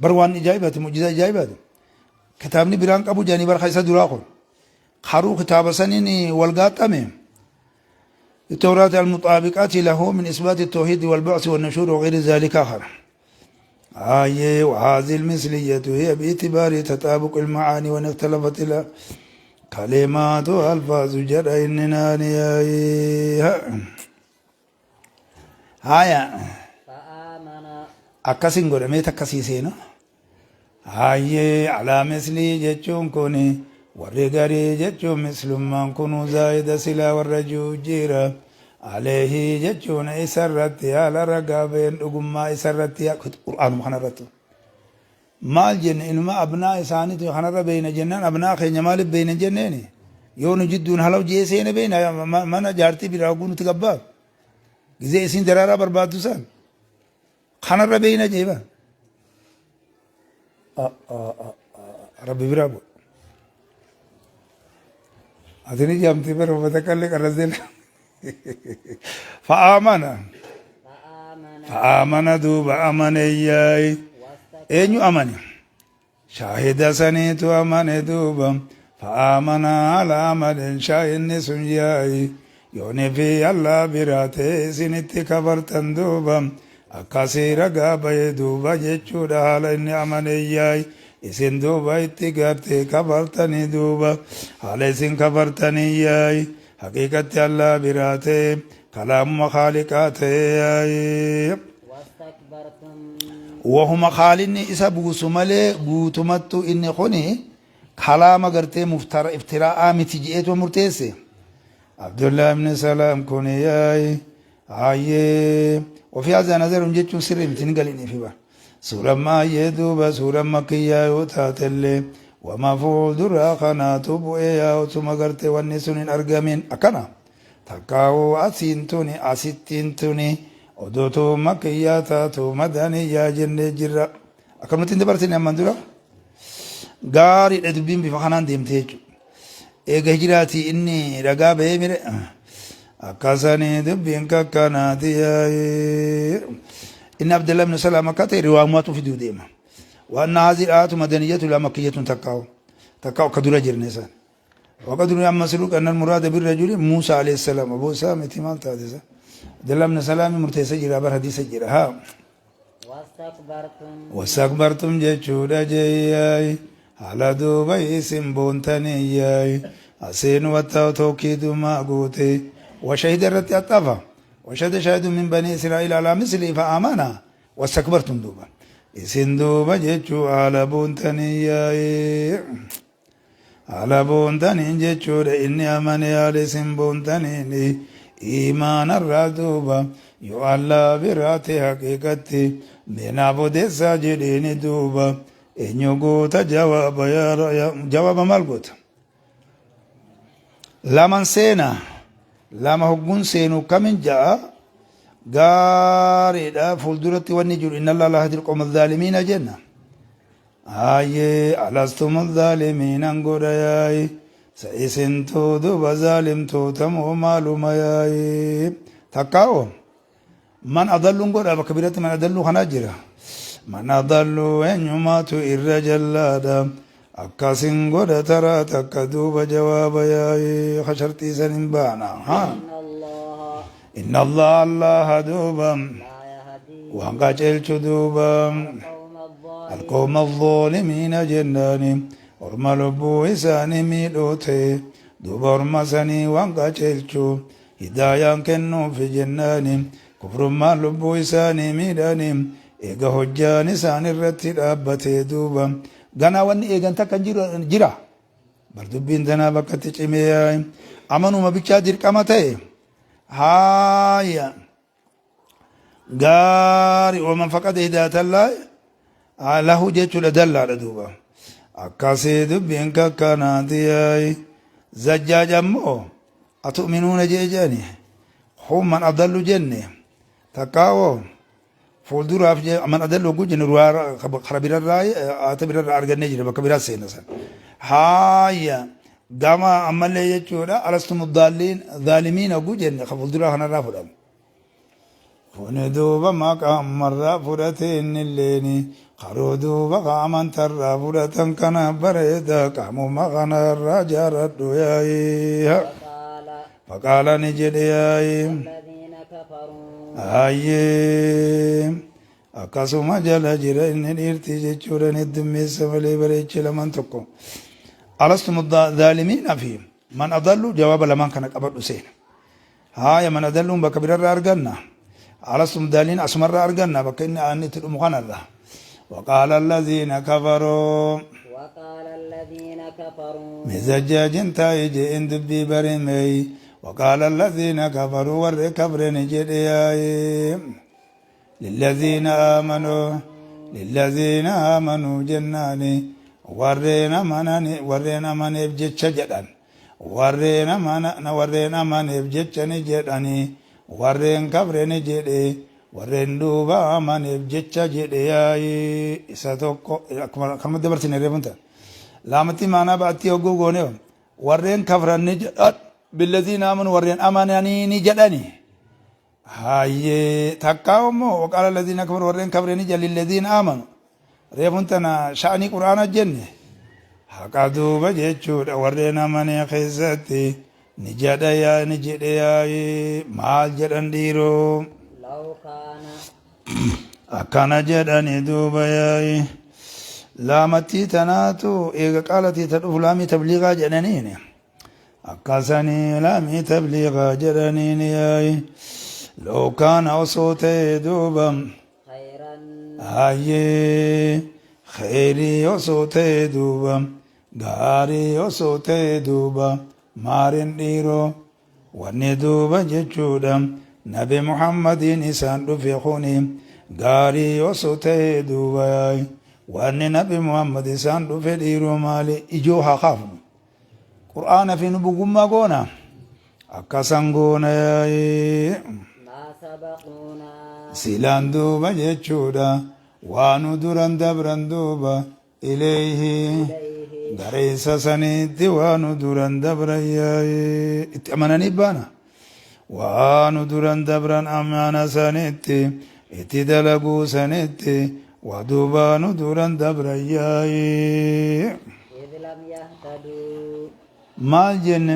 Bar waan ajaa'ibaati mujizaa ajaa'ibaati. Kitaabni biraan qabu jedhanii barka isa duraa kun. Karuu kitaaba saniin wal gaaxame. التوراة المطابقات له من إثبات التوحيد والبعث والنشور وغير ذلك آخر. آية وهذه المثلية هي باعتبار تطابق المعاني وإن اختلفت الكلمات ألفاظ جرى إننا هايا فآمن akkasin godhamee takkasii seena. Hayyee alaa mislii jechuun kun warri garii jechuun mislummaan kunuu zaayida silaa warra jira. Aleehii jechuun isarratti haala ragaa baheen dhugummaa isarratti qur'aanuma kanarratti. Maal jenne ilma abnaa isaaniitu kanarra beeyna jennaan abnaa keenya maaliif beeyna jenneeni? Yoo nu jidduun halaw jee seene beeyna mana jaartii biraa oguu nuti gabbaa. Gizee isin daraaraa barbaaddu san. Kanarra beeyna jeeba. Rabbi biraa bu'e. Atini jaamtii bara uffata qallee qarrasee. Fa'aamana. فآمن Fa'aamana duuba amaneyyaayi. واستكبر Eenyu amane? Shaahida saniitu amane duuba. Fa'aamana haala amaneen shaahidni sun yaa'i. Yooni fi Allah biraa ta'e isinitti kafartan duuba. Akkasii ragaa bahe duuba jechuudha haala inni amaneyyaayi. Isin duuba itti gartee kafartanii duuba. Haala isin kafartanii yaa'i. Haqiiqatti Allah biraa ta'e kalaamuma khaaliqaa ta'e yaa'i. واستكبرتم Wahuma khaalinni isa buusu malee guutumattu inni kuni kalaama gartee muftara iftiraa'aa miti je'eetu murteesse. Abdullah ibn Salaam kuni yaa'i hayyee ofii haza nazaruun jechuun sirrii miti hin galiniifi bara. Suuraan maayyee duuba suuraan makiyyaa yoo taatellee wama fuulduraa kanaatu bu'ee yaa otuma gartee wanni sun hin argamin akkana. Takkaa'uu asiin tuni asittiin tuni odootuu makiyyaa taatu madaniyyaa jennee jirra. Akkanumatti hin dabarsine ammaan dura. Gaariidha dubbiin bifa kanaan deemte jechuudha. Eega hijiraatii inni ragaa bahee mire. Akkasanii dubbiin kakkanaati yaa'ee. Inni Abdullah ibn Salaam akka ta'e riwaamumaatu fiduu deema. Waan haazii dhaatu madaniyatu laa makkiyatun takkaa'u. Takkaa'u akka dura jirne isaan. وقد روي عن مسروق أن المراد بالرجل موسى عليه السلام أبو سامي تمام تادسة عبد الله بن سلام مرتيس جرا بر حديث جرا ها واستكبرتم واستكبرتم jechuudha jeeyyaay haala duuba isin boontaniiyyaay asiin wattaa tookiidumaa guute washahida irratti axxafa washahida shahidu min banii israa'iil alaa mislii fa amana wastakbartum duuba isin duuba jechuu haala boontaniiyyaay Haala boontaniin jechuudha inni amane haala isin boontaniin iimaanarraa duuba yoo Allah biraa ta'e haqiiqatti mee naaf odeessaa jedheeni duuba eenyu goota jawaaba yaa jawaaba maal goota laman seena lama hogguun seenu kamin ja'a gaariidha fuulduratti wanni jiru inna Allah laa yahdil qawma zaalimiina jenna. Hayyee alastumu zaalimiinan godha yaayi sa isintuu duba zaalimtoota moo maaluma yaayi takkaa'o man adallun godha bakka biratti man adalluu kanaa jira man adalluu eenyumaatu irra jallaadha akkasin godha taraa takka duuba jawaaba yaayi ka sharxii san hin baana ha إن الله inna allah allaha duuba لا يهدي waan qaceelchu duuba القوم الظالمين alqooma alzaalimiina jennaani orma lubbuu isaanii miidhoo ta'e duuba orma sanii waan qaceelchu hidaayaan kennuufi jennaani kufrummaan lubbuu isaanii miidhani eega hojjaan isaan irratti dhaabbatee duuba ganaa wanni eegan takka hin jiru jira bar dubbiin tanaa bakkatti cimee amanuma bichaa dirqama ta'e haaya gaari waman faqada hidaayatallaahi lahu jechuudha dallaadha duuba akkasii dubbiin kakkanaati yaayi zajjaaj ammoo atu'minuuna jee jedhani hum man adallu jenne takkaawoo fuulduraaf man adallu hogguu jenne ruwaa kara birarraa aata birarraa argannee jira bakka biraa seena san haaya gama ammallee jechuudha alastumu daalliin zaalimiin hogguu jenne ka fuulduraa kanarraa fudhamu Kuni duuba maqaa ammarraa fudhate innilleeni karoo duuba ka amantarraa fudhatan kana bareeda qaamuma kanarraa jaaradhu yaa'ii. وقال Faqaala ni jedhe yaa'ii. الذين كفروا Hayyee akkasuma jala jira inni dhiirtii jechuudha ni heddummeessa malee bareeche lamaan tokko. Alastumu zaalimiina fi man adallu jawaaba lamaan kana qabadhu seena. Haaya man adalluun bakka birarraa arganna. Alastum daaliin asumarraa arganna bakka inni aanni itti dhumu kanarra. Waqaala allaziina kafaroo. وقال الذين كفروا Mizajjaajin taa'e je'een dubbii barimey. Waqaala allaziina kafaruu warri kafre ni jedhe yaa'e. Lillaziina aamanuu lillaziina aamanuu jennaani warreen amanani warreen amaneef jecha jedhan. Warreen amana warreen amaneef jecha ni jedhani warreen kafre ni jedhe warreen duuba amaneef jecha jedhe yaa'ii isa tokko akkuma kanuma dabarsine reefun ta'a. Laamatti maanaa ba'attii hogguu goone warreen kafran ni jedhan billaziina amanu warreen amananii ni jedhani. Hayyee takkaa immoo waqaala laziina kafaru warreen kafre ni jedhan lillaziina amanu Reefun tana sha'anii qur'aana jenne haqa duuba jechuudha warreen amanee keessatti ni jedha yaa ni jedhe yaa'ii maal jedhan dhiiroo لو كان akkana jedhani duuba yaa'ii laamattii tanaatu eega qaalatii ta dhufu laamii tabliiqaa jedhaniini akkasanii laamii tabliiqaa jedhaniini yaa'ii loo kaana osoo ta'e duuba خيرا Hayyee kheyrii osoo ta'e duuba gaarii osoo ta'e duuba maarin dhiiroo wanni duuba jechuudha nabi muhammadiin isaan dhufe kuni gaarii osoo ta'e duuba wanni nabi muhammad isaan dhufe dhiiroo maali ijoo haa kaafnu qur'aana fi nubugummaa goona akkasan goona yaa'ii ما سبقونا silaan duuba jechuudha waanu duran dabran duuba ilayhi إليه gara isa saniitti waanu duran dabran yaa'ii itti amananii baana Waa nu duran dabran amaana sanitti itti dalaguu sanitti waa duubaa nu duran dabran yaayi. إذ لم يهتدوا Maal jenne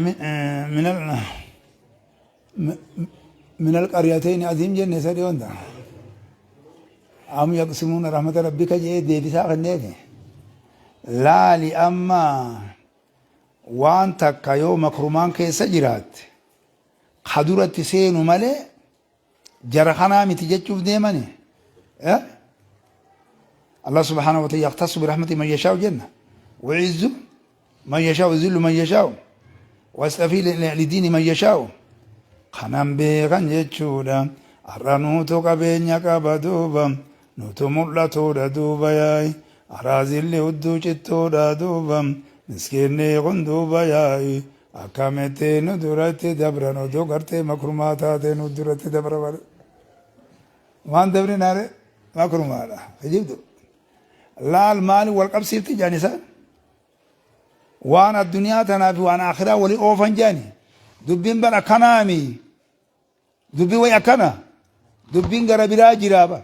min alqaryatayni aziim jenne isa dhiyoon ta'a. Am yaqsimuuna rahmata rabbika jee deebisaa kenneefi. Laali amma waan takka yoo makrumaan keessa jiraatte ka duratti seenu malee jara kanaa miti jechuuf deemani. Allah subhaanahu wa ta'ala yaqtassu birahmati man yashaa'u jenna. Wa'izzu man yashaa'u wa yuzillu man yashaa'u wa yastafii lidiini man yashaa'u. Kanan beekan jechuudha. Har'a nuutu qabeenya qaba duuba. Nutu mul'atuudha duuba yaa'i. Araazilli hudduu cittuudha duuba. Miskiinni kun duuba yaa'i. Akkamitti nu duratti dabran odoo gartee makrumaa taate nu duratti dabra malee. Waan dabrinaare makrumaadha. Kijibdu. Laal maali wal qabsiifti jedhan isaan. Waan addunyaa tanaa fi waan akhiraa wali oofan jedhani. Dubbiin bar akkanaami. Dubbiin way akkana. Dubbiin gara biraa jiraa bar.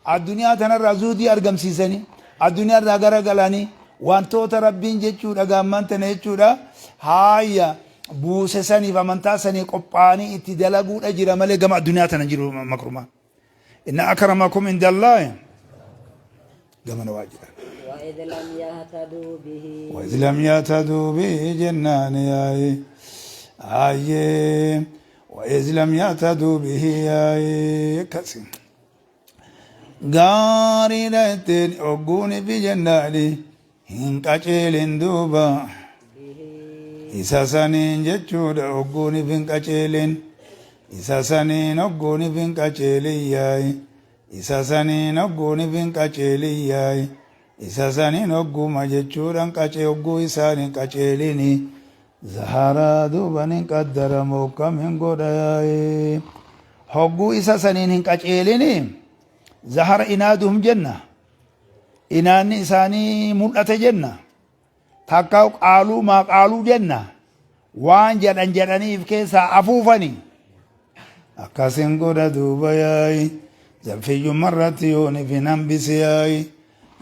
Addunyaa tanarraa zuhdii argamsiisanii, addunyaa irraa gara galanii, wantoota Rabbiin jechuudha gaammaan tana jechuudha haaya buuse saniif amantaa sanii qophaa'anii itti dalaguudha jira malee gama addunyaa tana jiru makrumaan. Inna akramakum indallaahi gamana waa jira. وإذ لم يهتدوا به وإذ لم يهتدوا به جنان ياي آيه وإذ لم يهتدوا به ياي كسي gaariidha ittiin ogguuni fi jennaani hin qaceelin duuba isa saniin jechuudha ogguuni fi hin qaceelin isa saniin ogguuni fi hin qaceelin yaa'i isa saniin ogguuni fi hin qaceelin yaa'i isa saniin ogguma jechuudhaan qacee ogguu isaan hin qaceelini zaharaa duuban hin qaddaramu akkam hin godha yaa'i hogguu isa saniin hin qaceelini zahara inaaduhum jenna inaanni isaanii mul'ate jenna takka qaaluu maa qaaluu jenna waan jedhan jedhaniif keessaa afuufani akkasin godha duuba yaa'i zarfiyyumma irratti yoon ifin hambise yaa'i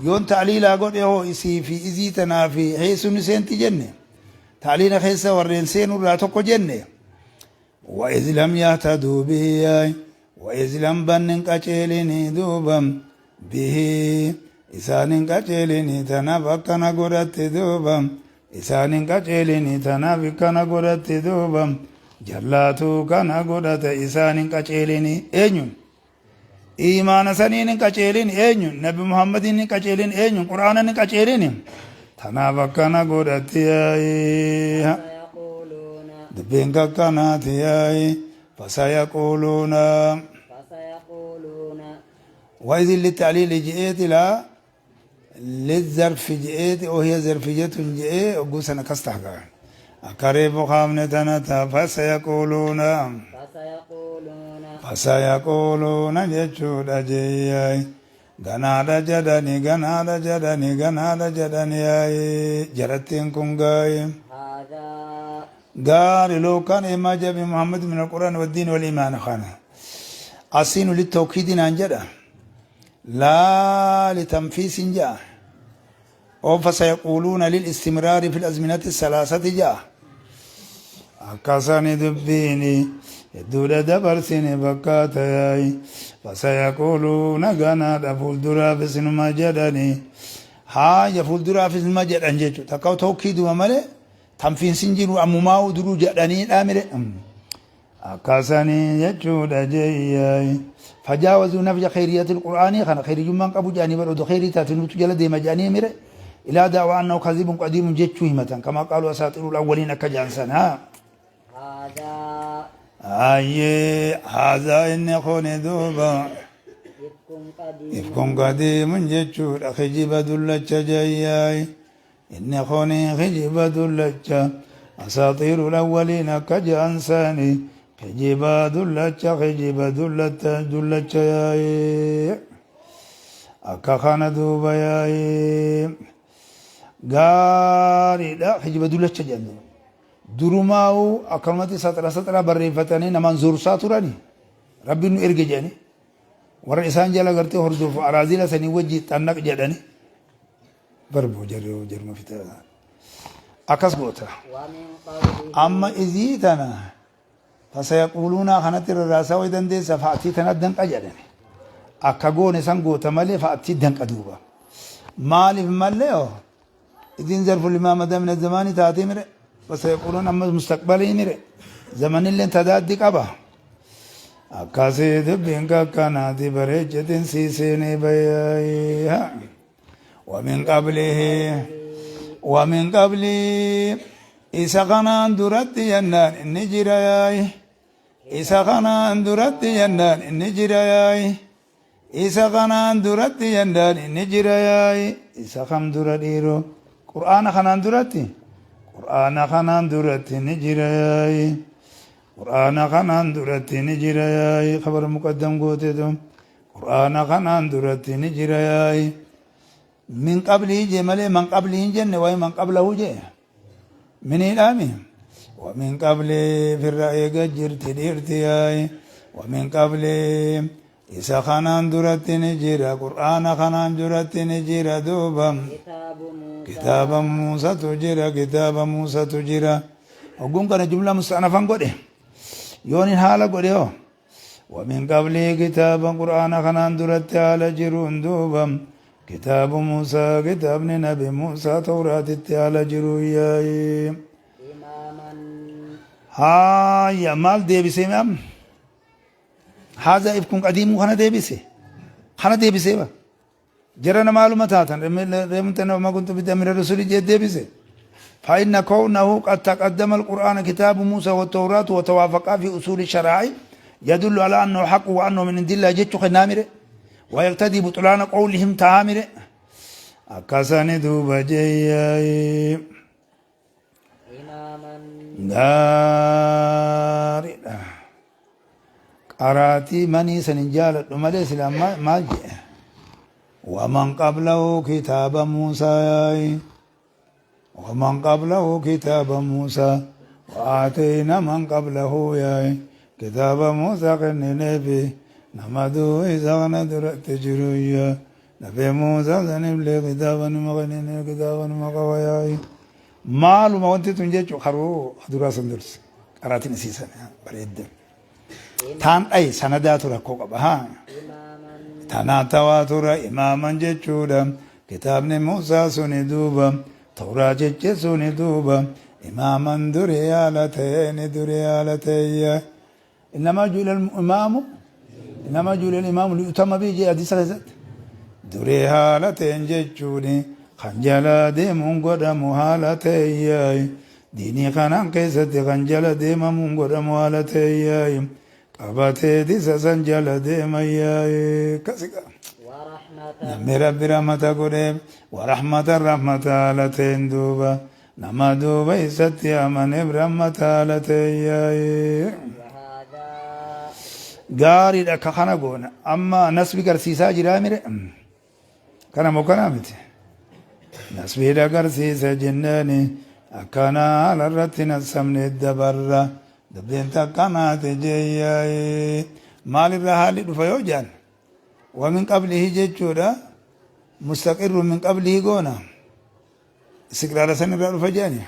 yoon ta'liilaa godhe hoo isii fi izii tanaa fi heessuun seenti jenne ta'liila keessa warreen seenurraa tokko jenne وإذ لم يهتدوا به yaay وإذ لم bannin qaceelinii duuba bihi isaanin qaceelinii tanaaf akkana godhatte duuba isaanin qaceelinii tanaaf akkana godhatte duuba jallaatuu kana godhate isaanin qaceelinii eenyuun iimaana saniin hin qaceelin eenyuun nabi muhammadiin hin qaceelin eenyuun qur'aanan hin qaceelin tanaaf akkana godhatte yaa'ee فسيقولون dubbiin kakkanaati yaa'ee fasayaquuluuna فسيقولون وإذ للتعليل جئت لا للظرف جئت وهي ظرفية جئ وقوسنا كستحقا أقرب خامنة فسيقولون فسيقولون فسيقولون جتشود جياي ganaadha jedhani ganaadha jedhani ganaadha jedhani yaa'ee jarattiin kun gaa'ee هذا قال لو كان ما جاء بمحمد من القرآن والدين والإيمان خانه السين للتوكيد نانجدا لا لتنفيس جاء أو فسيقولون للاستمرار في الأزمنة الثلاثة جاء akkasani dubbiini hedduudha dabarsine fakkaata yaa'i fasayaquuluuna ganaadha fuulduraafis numa jedhani haaya fuulduraafis numa jedhan jechuudha takka tokkiiduma malee tanfiinsin jiru ammumaa duruu jedhaniidha mire akkasanii jechuudha jeeyyaay fajaawazuu nafya khayriyati alqur'aanii kana khayriyyummaan qabu jedhanii bar odoo khayrii taate nutu jala deema jedhanii mire ilaa da'waa annahu kadhibun qadiimun jechuu himatan kamaa qaaluu asaatiirul awwaliin akka jedhan san haa هذا Ayyee haazaa inni kuni duuba إفك قديم ifkun qadiimun jechuudha kijiba dullacha jayyaay inni kuni kijiba dullacha asaatiirul awwaliin akka jedhan sani kijiba dullacha kijiba dullacha dullacha yaa'ee akka kana duuba yaa'ee gaariidha kijiba dullacha jedhan duuba. Durumaa'uu akkanumatti saxira saxira barreeffatanii namaan zorsaa turani. Rabbiin nu erge jedhanii. Warra isaan jala gartee hordofu araazila sanii wajji xannaq jedhani. Barboo jarri jaruma fitaa. Akkas goota. ومن قبله Amma izii tana fasayaquuluunaa kanatti rarraasaa wayi dandeessa fa'atii tana danqa jedhani. Akka goone san goota malee fa'atii danqa duuba. Maaliif mallee hoo? Idiin zarfu limaa madaa mina zamaanii taatee mire fasayaquuluun amma mustaqbalii mire zamanilleen tadaaddi qaba. Akkasii dubbiin kakkanaati bareechetin sii seenee bayyaa. ومن قبله ومن قبله isa kanaan duratti jennaan inni jira yaayi isa kanaan duratti jennaan inni jira yaayi isa kanaan duratti jennaan inni jira yaayi isa kam dura dhiiroo qur'aana kanaan duratti qur'aana kanaan duratti ni jira yaayi qur'aana kanaan duratti ni jira yaayi khabar muqaddam gooteetu qur'aana kanaan duratti ni jira yaayi min qablii jee malee man qablii hin jenne waa'ee man qablahu jee miniidhaami ومن قبل firra eega jirti dhiirti yaayi ومن قبل isa kanaan duratti ni jira qur'aana kanaan duratti ni jira duuba كتاب موسى kitaaba muusatu jira kitaaba muusatu jira hogguun kana jumla musta'anafan godhe yoonin haala godhe hoo ومن قبل كتابا قرآن kanaan duratti haala jiruun duuba kitaabu muusaa kitaabni nabi muusaa tawraatitti haala jiru yaayi إماما haaya maal deebisee am هذا إفك قديم kana deebise kana deebisee ba jarana maaluma taatan reemtana ما كنت بدعا من الرسل jee deebise فإن كونه قد تقدم القرآن كتاب موسى والتوراة وتوافقا في أصول الشرائع يدل على أنه حق وأنه من عند الله جتش خنامره ويقتضي بطلان قولهم تامره أكسني دوب جياي إماما gaariidha qaraatii manii san hin jaaladhu malee sila maal jedhe ومن قبله كتاب موسى ومن قبله كتاب موسى وآتينا من قبله ياي كتاب موسى كننبي نمدو إذا ندرت جرويا نبي موسى سنبلي كتابا مغنين كتابا مقوياي maaluma wanti tun jechu karoo duraa san durse qaraatiin isiisan bareedda taan dhaye sanadaatu rakkoo qaba haa إماما tanaa tawaatura imaaman jechuudha kitaabni Muusaa suni duuba tawraa jeche suni duuba imaaman duri haala ta'eeni duri haala ta'eeyya إنما جعل الإمام إنما جعل الإمام ليؤتم به jee hadiisa keessatti durii haala ta'een jechuuni kan jala deemuun godhamu haala ta'eeyyaay diinii kanaan keessatti kan jala deemamuun godhamu haala ta'eeyyaay qabatee isa san jala deemayyaay kasiqa ورحمة namni rabbi rahmata godheef ورحمة rahmata haala ta'een duuba nama duuba isatti amaneef rahmata haala ta'eeyyaay وهذا gaariidha akka kana goona amma nasbi garsiisaa jiraa mire kana moo kanaa miti nasbiidha garsiisa jennaani akkana haala irratti nasabne dabarra dubbiin takkanaate jeeyyaay maalirra haalli dhufa yoo jedhan ومن قبله jechuudha مستقر من قبله goona istiqraara san irraa dhufa jedhani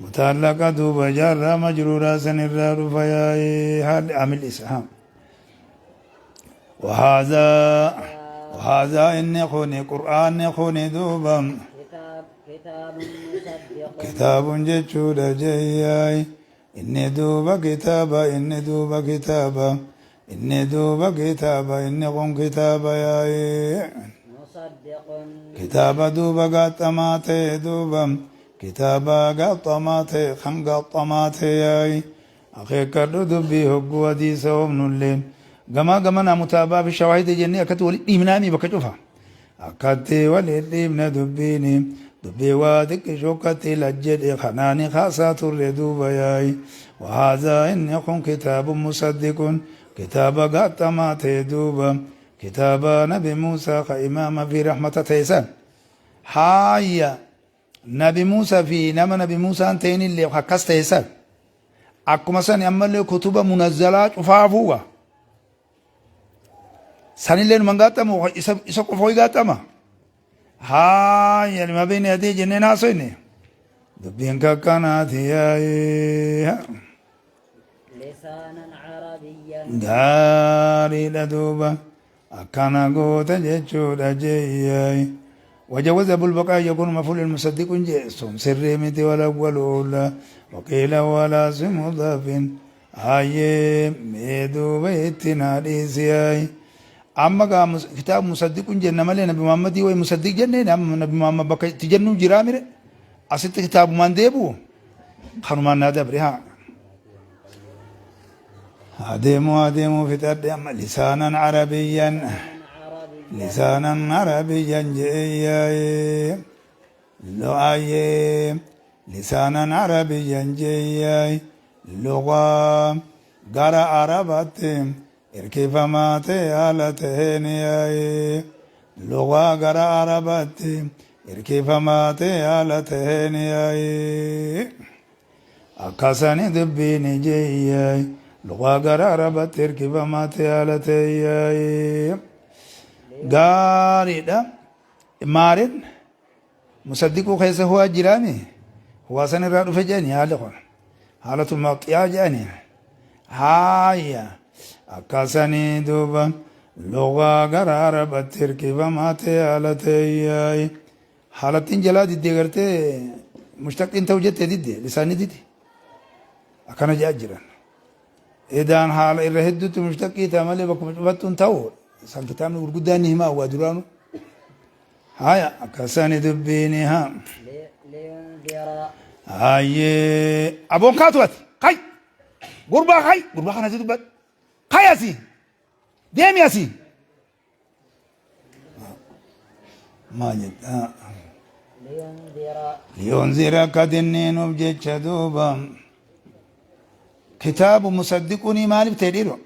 mutaallaqa duuba jaarraa majruuraa san irraa dhufa yaa'ee haalli amil isa haa وهذا وهذا إني خوني قرآن خوني دوبا كتاب كتاب مصدق كتاب جتشود جياي إني دوبا كتابا إني دوبا كتابا إني دوبا كتابا إني قن كتابا ياي مصدق kitaaba duuba gaaxamaa ta'e duuba kitaaba gaaxamaa ta'e kan gaaxamaa ta'e yaayi akeekkadhu dubbii hogguu hadiisa oomnulleen gamaa gamanaa mutaabaa fi shawaahida jennee akkatti walitti dhiibnaami bakka cufa akkatti walitti dhiibna dubbiini dubbii waa xiqqishoo akkatti lajjedhe kanaani kaasaa turre duuba yaayi وهذا إني كن كتاب مصدق كتاب gaaxamaa ta'e duuba kitaaba nabi Muusaa ka imaama fi rahmata ta'e san haaya Nabi Muusaa fi nama Nabi Muusaan ta'inillee akkas ta'e san akkuma sani ammallee kutuba munazzalaa cufaafuuwa sanillee numan gaaxamu isa qofa hoy gaaxama haaya lima beeyna yadee jenneen haasoyne dubbiin kakkanaati yaa'ee. Lisaanan arabiyyan. Gaariidha duuba akkana goota jechuudha jeeyyaay. Wajawaza bulbaqaa yakun maful musaddiqun jee sun sirrii miti walawwalu ula waqiila walaa si mudafin hayyee mee duuba itti naa dhiisiyaay. Amma gaa kitaaba musaddiqun jenna malee nabi Muhammadii wayi musaddiq jenneen amma nabi Muhammad bakka itti jennu jiraa mire asitti kitaabumaan deebi'u. Kanumaan naa dabre haa. Adeemuu adeemuu fixadhe amma lisaanan arabiyyan lisaanan arabiyyan je'eeyyaayee lo'aayyee lisaanan arabiyyan je'eeyyaay lugaa gara arabatti irkifamaa ta'e haala ta'een yaa'ee lugaa gara arabatti irkifamaa ta'e haala ta'een yaa'ee akkasani dubbiin jeeyyaay lugaa gara arabatti irkifamaa ta'e haala ta'e yaa'ee gaariidha maariin Musaddiquu keessa huwaa jiraami huwaa san irraa dhufe jedhani haalli kun haalatu maqxiyaa jedhani haaya akkasanii duuba lugaa gara arabatti hirkifamaa ta'e haala ta'e haalattiin jalaa diddee gartee mushtaqiin ta'u jettee didde lisaanni dide akkana jedhaa jiran edaan haala irra hedduutti mushtaqii ta'a malee bakkuma cufattu hin ta'u san kitaabni gurguddaan ni himaa waa duraanu Haya akkasani dubbiini ha. Liyundira. Hayyee aboon kaatu ati kay gurbaa kay gurbaa kana si dubbadhu kay asii deemi asii. Maa jetta. Liyundira. Liyunzira akka dinniinuuf jecha duuba kitaabu musaddiqunii maaliif ta'e dhiiroo?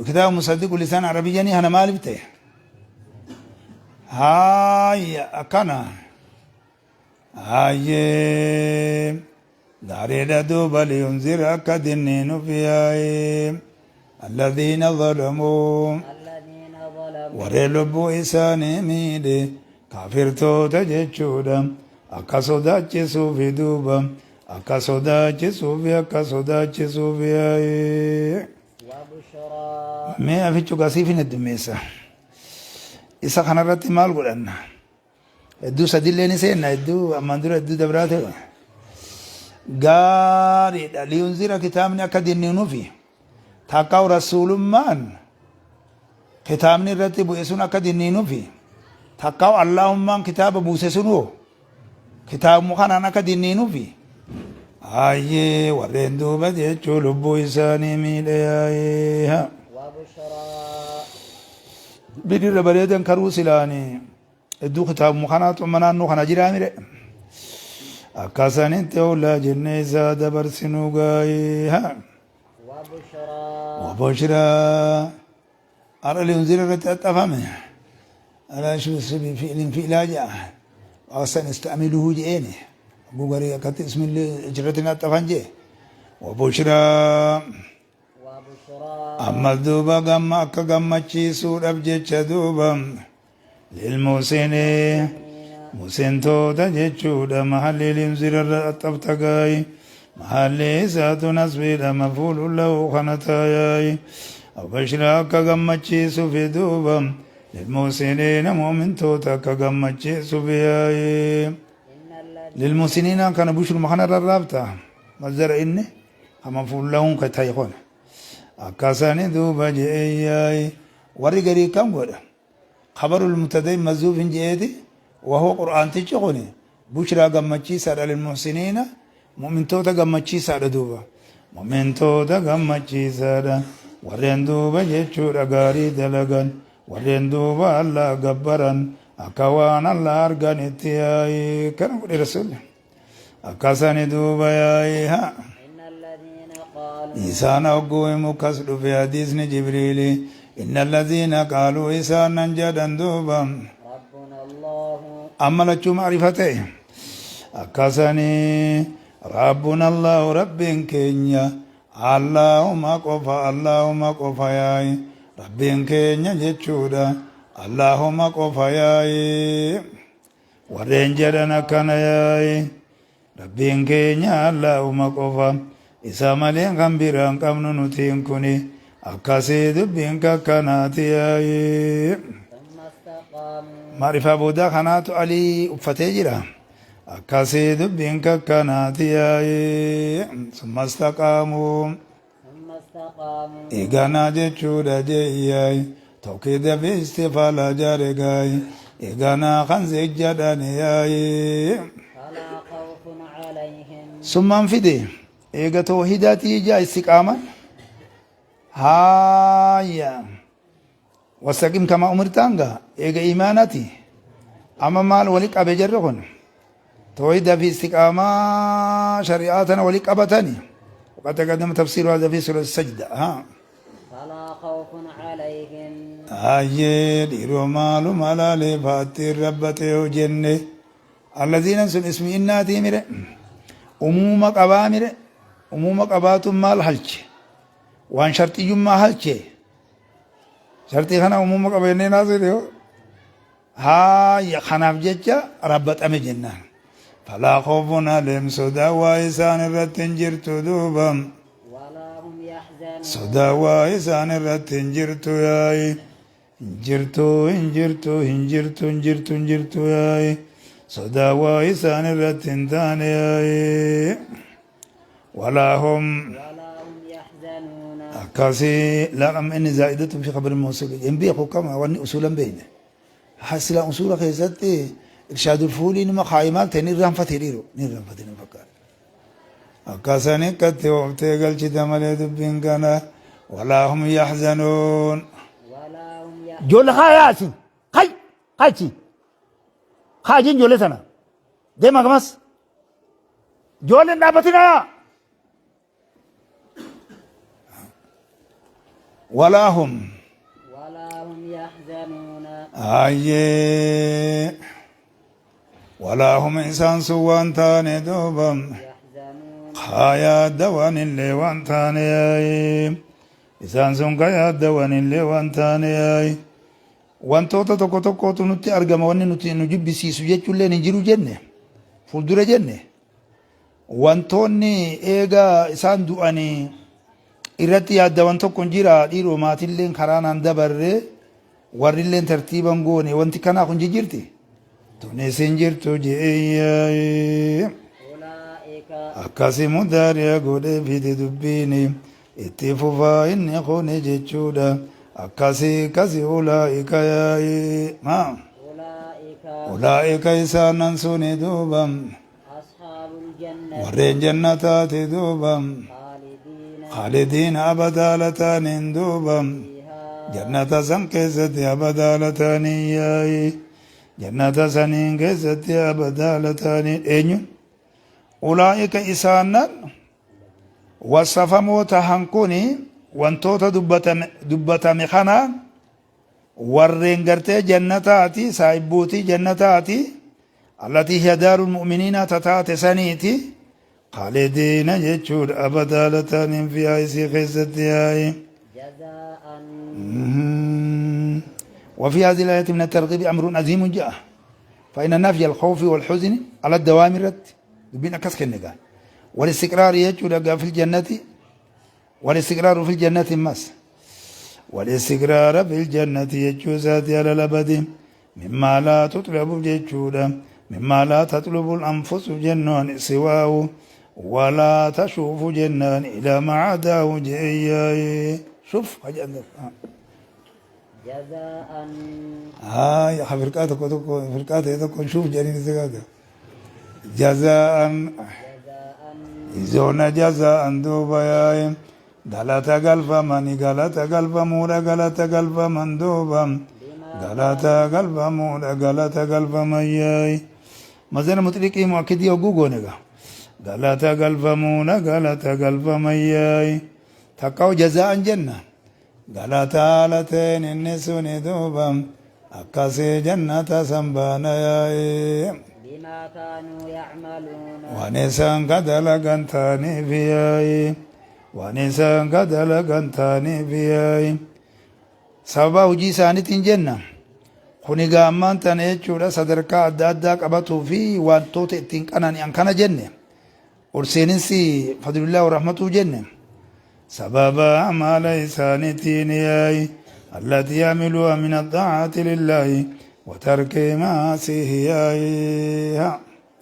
Kitaaba musaddiqu lisaan arabiyyanii kana maaliif ta'e? Haaya akkana. Hayyee gaariidha duuba liyunzira akka dinniinuuf yaa'ee alladhiina zalamuu Alladhiina zalamuu. warreen lubbuu isaanii miidhe kaafirtoota jechuudha akka sodaachisuufi duuba Akka sodaachisuufi akka sodaachisuufi yaa'ee. Wabushuraa. Mee afichu gasiif hin heddummeessa. Isa kanarratti maal godhanna? Hedduu sadillee ni seenna hedduu ammaan dura hedduu dabraa ta'e. Gaariidha. Liyunzira kitaabni akka dinniinuufi takka rasuulummaan kitaabni irratti bu'e sun akka dinniinuufi takka allaahummaan kitaaba buuse sun hoo Kitaabuma kanaan akka dinniinuufi. Hayyee warreen duuba jechuu lubbuu isaanii miidhe yaa'ee. Wabushuraa. Bidirra bareedan karuu silaani hedduu kitaabuma kanaatu amma naannoo kana jiraa mire. Akkasanitti oolaa jennee isaa dabarsinuu gaa'ee. Wabushuraa. Wabushiraa. Har'a liyunzira irratti axxafame. Alaa shuusibi fi'lin fi'laa ja'a. Waasan ista'amiluhu je'eeni. Abbuu garii akkatti ismillee achirratti hin axxafan jee. Wabushiraa. Wabushiraa. Amma duuba gamma akka gammachiisuudhaaf jecha duuba. Lilmuhsinii muhsintoota jechuudha mahalli liyunzira irra axxafta gaayi mahalli isaatu nasbiidha mafuulun lahu kana taayaayi abashira akka gammachiisufi duuba lilmuhsiniina mu'mintoota akka gammachiisufi yaayi Inna alladhiina. lilmuhsiniina kana bushruma kana irra raabta mazdara inni ka mafuul lahuun ka taye kun akkasani duuba je'e yaayi warri garii kam godha Khabarul mubtada'i mahzuufin je'eeti wahuwa qur'aantichi kuni bushraa gammachiisaadha lilmuhsiniina mu'mintoota gammachiisaadha duuba mu'mintoota gammachiisaadha warreen duuba jechuudha gaarii dalagan warreen duuba Allah gabbaran akka waan Allah arganitti yaa'ii kana godhe rasuulli Akkasani duuba yaa'ii haa. Inna alladhiina qaaluu. Isaan hogguu himu kas dhufe hadiisni Jibriili. Inna alladhiina qaaluu isaan nan jedhan duuba. Rabbuna Allahu. Amma lachuu ma'rifa ta'e. Akkasanii Rabbuna Allahu Rabbiin keenya Allahuma qofa Allahuma qofa yaa'i Rabbiin keenya jechuudha Allahuma qofa yaa'i warreen jedhan akkana yaa'i Rabbiin keenya Allahuma qofa isa malee kan biraan qabnu nutiin kuni akkasii dubbiin kakkanaati yaa'i. Maarifaa boodaa kanaatu alii uffatee jira. Akkasii dubbiin kakkanaati yaa'i. Summa istaqaamuu. Eeganaa jechuudha jeeyyaay. Tawkiida fi istifaala jaregaay. Eeganaa kan zejjadhan yaa'i. Summaan fide eega tawhiidaatii ijaa istiqaaman. Haaya. Wastaqim kamaa umirtaan gaa eega iimaanati amma maal wali qabe jarri kun tawhiida fi istiqaamaa shari'aa tana wali qabatani waqad taqaddama tafsiiru hadha fi suurati sajda haa فلا خوف عليهم Ayyee dhiiroo maaluma laalee faattiin rabbatee yoo jenne allaziinan sun ismi innaatii mire umuuma qabaa mire umuuma qabaatuun maal halche waan sharxiyyummaa halche Sharxii kana umuuma qaba jennee naasuu yoo haaya kanaaf jecha rabbaxame jennaan. Falaa khoofun aleem sodaa waa isaan irratti hin jirtu duuba. Sodaa waa isaan irratti hin jirtu yaa'i. Hin jirtu hin jirtu hin jirtu hin jirtu hin jirtu yaa'i. Sodaa waa isaan irratti hin taane yaa'i. Walaa hum akkasii laan amma inni zaa'idatun fi khabari mawsuuli hin beeku kama wanni usuula hin beekne sila usuula keessatti irshaadul fuulii numa kaayi maal ta'e ni irraanfate dhiiru ni irraanfate ni fakkaata akkasani akkatti ooftee galchita malee dubbiin kana walaa hum yaxzanuun Ijoollee kaa yaasin kai kaachi kaajiin ijoollee tana deema gamas Ijoolleen dhaabbatinaa. Walaa hum. Walaa hum yahzanuuna. Ayyee. Walaa hum isaan sun waan taane duuba. Yahzanuuna. Haa yaaddawan illee waan taane yaayi. Isaan sun ka yaaddawan illee waan taane yaayi. Wantoota tokko tokkootu nutti argama wanni nuti nu jibbisiisu jechuulleen hin jiru jenne fuuldura jenne wantoonni eega isaan du'anii irratti yaaddawan tokko hin jira dhiiroo maatilleen karaa naan dabarre warrilleen tartiiban goone wanti kanaa kun jijjiirti tunis hin jirtu je'ee akkasi mudaariya godhee fide dubbiini Itti fufaa inni kuni jechuudha. Akkasi kasi ulaa'ika yaa'i. Maa? Ulaa'ika. Ulaa'ika isaanan suni duuba. Ashaabul jannati. Warreen jannataati duuba. Khaalidiina. Khaalidiina abadaala taaniin duuba. Fiihaa. Jannata san keessatti abadaala taaniin yaa'i. Jannata saniin keessatti abadaala taaniin eenyu? Ulaa'ika isaanan Wasafamoo tahan kuni wantoota dubbatame kanaan warreen gartee jannataati saahibbootii jannataati allatii hiya daarul mu'miniina tataate saniiti khaalidiina jechuudha abadaa lataaniin fiihaa isii keessatti yaa'i. Jazaa'an. وفي هذه الآية من الترغيب أمر عظيم جاء فإن نفي الخوف والحزن على الدوام الرد Dubbiin akkas kenne gaa. Wal-istiqraari jechuudha gaa fil jannati. Wal-istiqraaru fil jannati ammas. Wal-istiqraara fil jannati jechuu isaati alal abadi. Mimmaa laa tutlabu jechuudha. Mimmaa laa tatlubu al-anfusu jennaan siwaahu. Walaa tashuufu jennaan ilaa macadaahu je'eyyaaye. Shuf haja Jazaa'an. Haaya firqaa tokko tokko firqaa ta'e tokko shuuf jedhanii si gaafata. Jazaa'an izoona jazaa'an duuba yaa'i galata galfamani galata galfamuudha galata galfaman duuba galata galfamuudha galata galfaman yaa'i mazana muxliqii mu'akkidii hogguu goone gaa galata galfamuudha galata galfaman yaa'i takkaa'u jazaa'an jenna galata haala ta'een inni suni duuba. Akkasii jannata san baana yaa'ee. Bimaa kaanuu ya'maluuna. Waan isaan ka dalagan ta'aniif yaa'ee. Waan isaan ka dalagan ta'aniif yaa'ee. Sababa hojii isaaniitiin jenna. Kuni egaa ammaan tana jechuudha sadarkaa adda addaa qabatuu fi wantoota ittiin qanani'an kana jenne. Ol seeninsi fadlullaahi wa rahmatuu jenne. Sababa amaala isaaniitiin yaa'ii allatii amiluuha min axxaa'ati lillaahi wa tarki ma'aasiihi yaa'ii.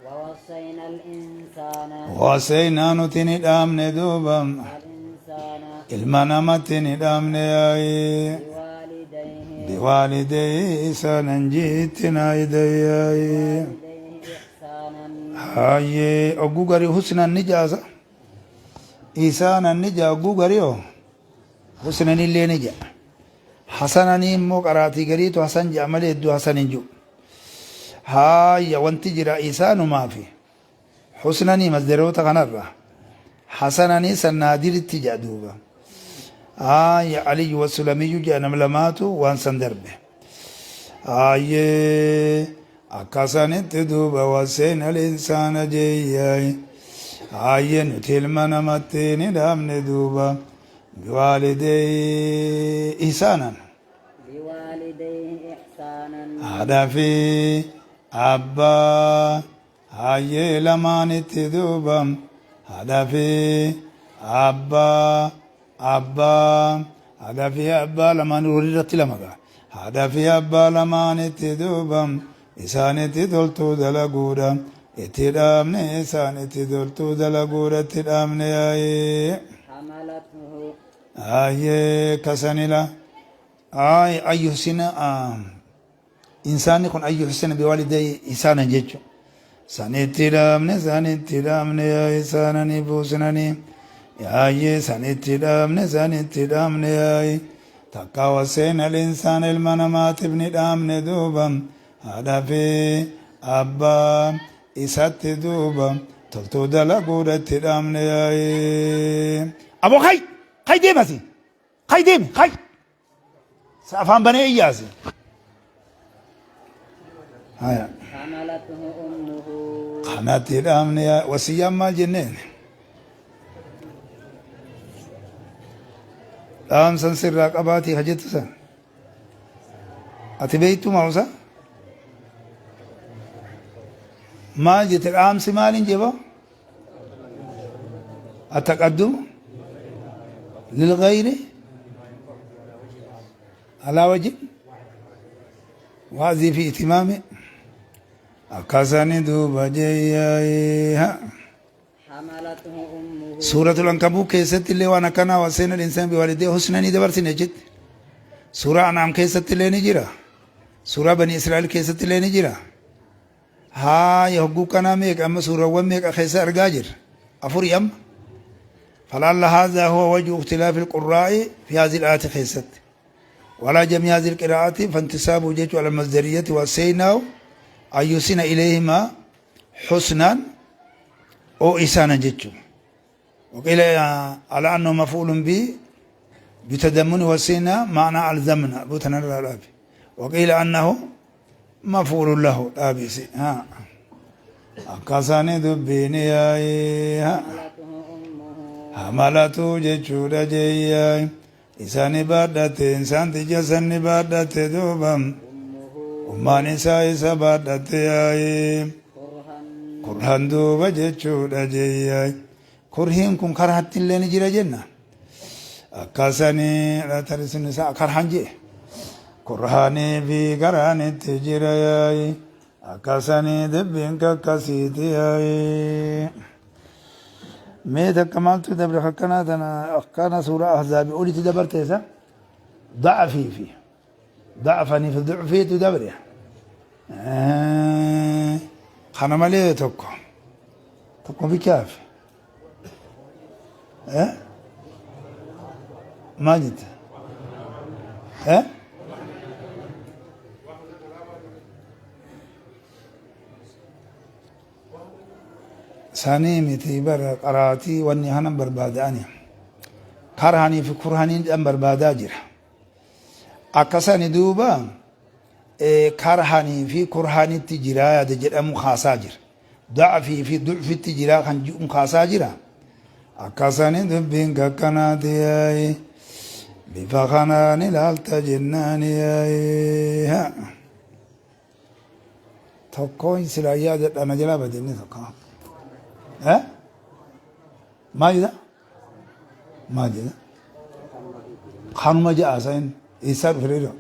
Wawassayna al-insaana. Wawassayna nuti ni dhaamne duuba. Al-insaana. Ilma namatti ni dhaamne yaa'ii. Biwaalidayhi. Biwaalidayhi isaanan jiitti naayidayhi yaa'ii. Biwaalidayhi ihsaanan. Hayyee ogguu garii husnan ni jaasa. Ihsaanan ni jaa ogguu garii hoo husnan illee ni jaa. Hasananii immoo qaraatii gariitu hasan jaa malee hedduu hasan hin jiru. Haayya wanti jira ihsaanumaa fi husnanii masdaroota kanarra hasananii san naadiritti jaa duuba. Haayya Aliyyu wasulamiyyu jaa nam lamaatu waan san darbe. Hayyee Akka sanitti duuba wasseyna al-insaana jeeyyaay haayye nuti ilma namatti ni dhaamne duuba biwaalideyhi ihsaanan. Biwaalideyhi ihsaanan. Haadha fi abbaa haayyee lamaanitti duuba haadha fi abbaa Abbaa, haadha fi abbaa lamaan walirratti lama ga'a. Haadha fi abbaa lamaanitti duuba isaanitti toltuu dalaguudha. Itti dhaabne isaanitti toltuu dalaguudha itti dhaabne yaa'ee. Hamalathu. Ayyee kasanila. Ay ayyuhsina Insaanni kun an yuhsina biwaalidayhi ihsaanan jechu. Sanitti dhaabne sanitti dhaabne yaa ihsaananii buusnanii yaayyee sanitti dhaabne sanitti dhaabne yaayi takka waseena linsaana ilma namaatiif ni dhaabne duuba haadha fi abbaa isatti duuba toltuu dalaguudha itti dhaabne yaayi. Aboo kai kai deemasi kai deemi kai. Sa afaan banee iyyaase. Haya. Hamalathu ummuhu. Kanatti dhaamne yaa wasiyyaan maal jenneen? Dhaamsan sirraa qabaatii ka jettu san. Ati beektuu maawusa? Maal jette dhaamsi maaliin jebaa? التقدم للغير على وجه وهذه في اتمام akkasani duuba jeeyyaa حملته أمه suuratul ankabuu keessatti illee waan akkanaa waseena linsaan biwaalidee husnanii dabarsine jetti suuraa anaam keessatti illee ni jira suuraa bani israa'el keessatti illee ni jira Haaya hogguu kanaa meeqa amma suurawwan meeqa keessa argaa jirra? Afuri amma. Falaalla haadhaa huwa wajhu ikhtilaafi alqurraa'i fi haadhihi al-aayati keessatti. Walaa jamii haadhihi al-qiraa'ati fantisaabu jechuu ala masdariyyati wa seynaahu an yusina ilayhimaa husnaan oo isaanan jechuu. وقيل على أنه مفعول به بتضمن وسينا معنى ألزمنا بوتنا الرابي وقيل أنه مفعول له دابيسي ها أكاساني دبيني يا حملته جچودا جيا إساني baadhate insaanticha sanni baadhate duuba ummaan isaa isa baadhate yaa'ee Kurhan duuba jechuudha jeeyyaay. Kurhiin kun karhatti illee ni jira jenna. Akkasanii tarisun isaa karhan jee. Kurhaanii fi karhaan itti jira yaayi. Akkasanii dubbiin kakkasiiti yaayi. Mee takka maaltu dabre akkanaa tana akkana suuraa ahzaabi olitti dabarteessa. Da'afii fi Da'afanii fi du'fiitu dabre. Kana malee tokko tokko bichaaf. Maal jette? Sanii miti bara qaraatii wanni hanan barbaada ani. Karhanii fi kurhaniin dhan barbaadaa jira. Akkasani duuba Karhanii fi kurhanitti jira yaada jedhamu kaasaa jira. Da'fii fi du'fitti jira kan ji'uun kaasaa jira. Akkasani dubbiin kakkanaati yaayi. Bifa kanaan ilaalta jennaani yaayi. Tokkoon silaa yaadadha na jalaa bade inni tokko. Eh? Maal jedha? Maal jedha? Kanuma ja'a sayin eessaa dhufe reedoo?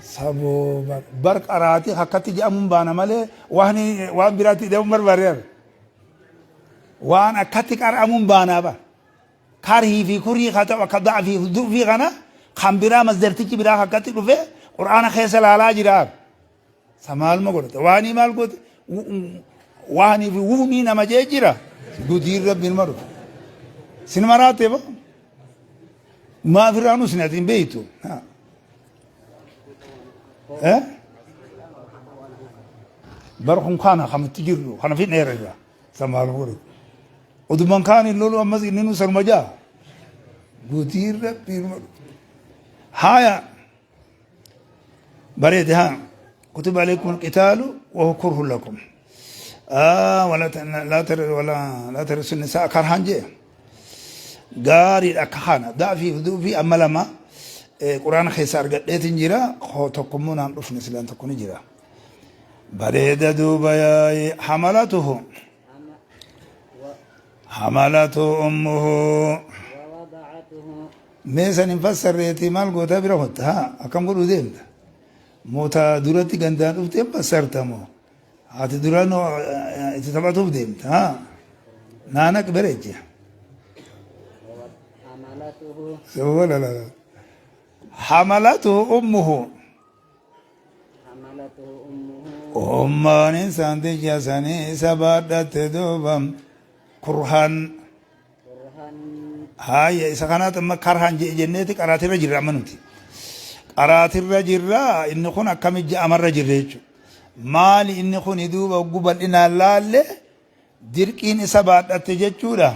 Saboo bar qaraatii akkatti jedhamuun baana malee waan waan biraatti jedhamuun barbaade. Waan akkatti qara'amuun baanaa bara. Karhii fi kurii ka ta'u akka da'fii fi du'fii kana kan biraa masdartichi biraa akkatti dhufe qur'aana keessa laalaa jira. Sa maaluma godhate waanii maal goote waanii fi wuhnii nama jee jira gudiin rabbiin ma dhufe. Sin maraate ba maaf irraa nus ati hin beektu. Eh? Bar kun kana kamitti jirru kana fi dheera irraa. Sa maal godhate. Oduman kaan hin lolu ammas inni nu sanuma jaa. Gudiin rabbiin ma dhufe. Haaya bareede haa kutiba alaykum alqitaalu wa huwa kurhun lakum. Wala laa wala laa tarisu nisaa karhan jee. Gaariidha akka kana da'fii fi du'fii amma lama quraana keessa argadheetin jira tokkommoo naan dhufne silaan tokko ni jira. Bareeda duuba yaa'i hamalatuhu hamalatu ummuhu mee san hin fassarreetii maal gootaa bira kotta haa akkam godhuu deemta moota duratti gandaan dhuftee hin fassarta moo haati duraan itti taphatuuf deemta haa naanaq bareeche hamalatu ummuhu Ummaan insaanticha sanii isa baadhatte duuba kurhan haaya isa kanaat amma karhan jedhe jenneeti qaraatirra jirra amma nuti qaraatirra jirra inni kun akkami ja'amarra jirra jechuudha maali inni kun duuba hogguu bal'inaan laalle Dirqiin isa baadhatte jechuudha.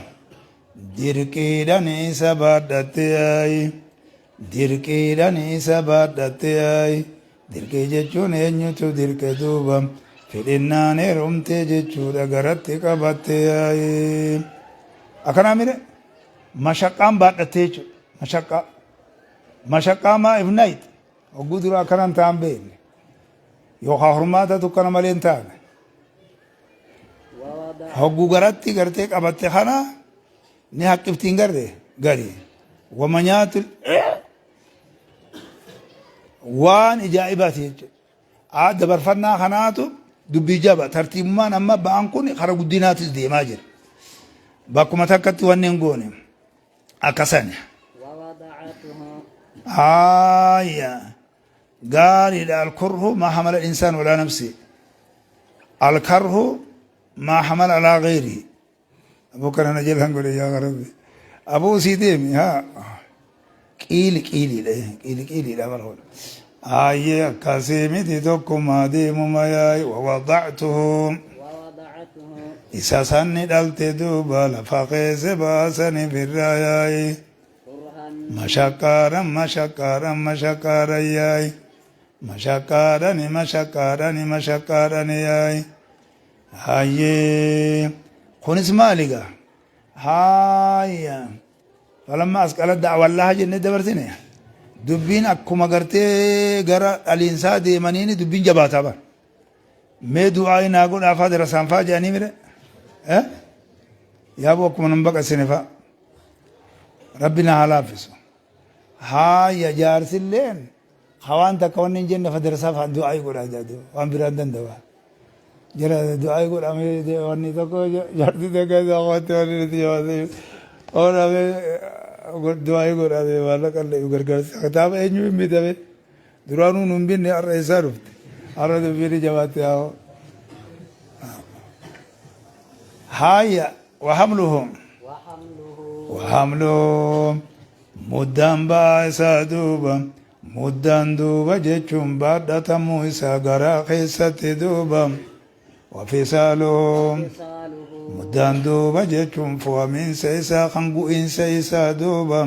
Dirqiidhan isa baadhatte yaayi. Dirqiidhan isa baadhatte yaayi. Dirqii jechuun eenyutu dirqe duuba. Fedhinnaan heerumte jechuudha garatti qabatte yaayi. Akkanaa mire mashaqqaan baadhatte jechuudha. Mashaqqaa. Mashaqqaa maa ifnayit. Hogguu dura akkanan ta'an beekne. Yookaan hormaata tukkana malee hin taane. Hoggu garatti gartee qabatte kana ni haqqifti hin garre gari. Wama nyaatu waan ijaa'ibaati jechuudha. Aa dabarfannaa kanaatu dubbii jaba tartiibummaan amma ba'an kun kara guddinaatis deemaa jira. Bakkuma takkatti wanni hin goone akkasani. Aayya gaariidha alkurhu maa hamala insaan walaa nafsi. Alkarhu maa hamala alaa gayri. Aboo kana na jalaan godhe yaa rabbi. Aboo sii deemi haa. Qiili qiiliidha qiili qiiliidha barhoodha. Ayyee akkasii miti tokkummaa deemuma yaa'i wawadactuhu. Isa sanni dhalte duuba lafa keessa baasani birraa yaa'i. Mashaqqaadhan mashaqqaadhan mashaqqaadhan yaa'i. Mashaqqaadhani mashaqqaadhani mashaqqaadhani yaa'i. Hayyee kunis maali gaa? Haayya falamma asqala da'wallaha jennee dabarsine dubbiin akkuma gartee gara dhaliinsaa deemaniini dubbiin jabaataa bara. Mee du'aa naa godhaa faa darasaan faa jedhanii mire? Eh? Yaaboo akkuma nan baqasine faa. Rabbi na haa laaffisu. Haaya jaarsilleen hawaan takka wanni hin jenne fa darasaa faa du'aa godhaa jedhu waan biraan danda'a. Jara du'aa godhamee wanni tokko jaarsi takka isaa qotte wanni nuti jabaatee oolame du'aa godhamee maallaqa illee gargaarsa kitaaba eenyu hin bitame duraanuu nu hin binne har'a eessaa dhufte har'a dubbiin jabaatte haa. Haaya wahamluhum. Wahamluhum muddaan ba'aa isaa duuba muddaan duuba jechuun baadhatamuu isaa garaa keessatti duuba wafisaaluhum muddaan duuba jechuun fo'amiinsa isaa kan gu'iinsa isaa duuba.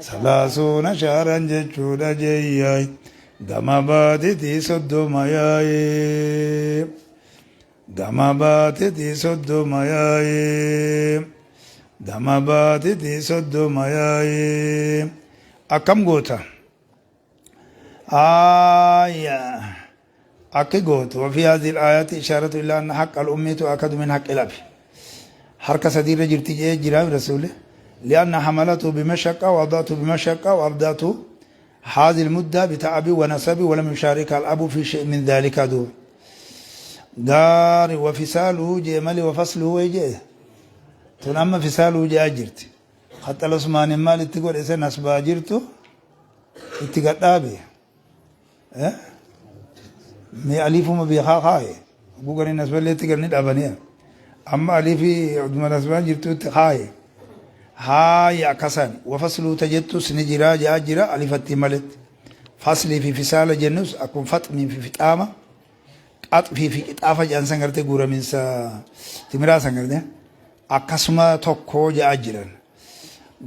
Salaasuuna shahran jechuudha jeeyyaay gama baatitii 30 yaa'ee gama baatitii 30 yaa'ee gama baatitii 30 yaa'ee akkam goota آية akki gootu وفي هذه الآيات إشارة إلى أن حق الأم تؤكد من حق الأب harka sadiirra jirti jee jira rasuuli لأن حملته بمشقة ووضعته بمشقة وأرضعته هذه المدة بتعب ونسب ولم يشارك الأب في شيء من ذلك دو دار وفصاله جي مالي وفصله جي تون أما فصاله جي أجرت حتى العثمان مال تقول إذا نسبة أجرته itti gadhaabe mee aliifuma beekaa kaaye guganii nasballee itti galni dhabanii amma aliifii oduma nasbaan jirtutti kaaye haaya akkasaan wafasluu tajettus ni jiraa jaa jira alifatti maletti faslii fi fisaala jennus akkuma faxmii fi fixaama qaxfii fi qixaafa jedhan san gartee guuramiinsa timiraa san gartee akkasuma tokko ja'a jiran.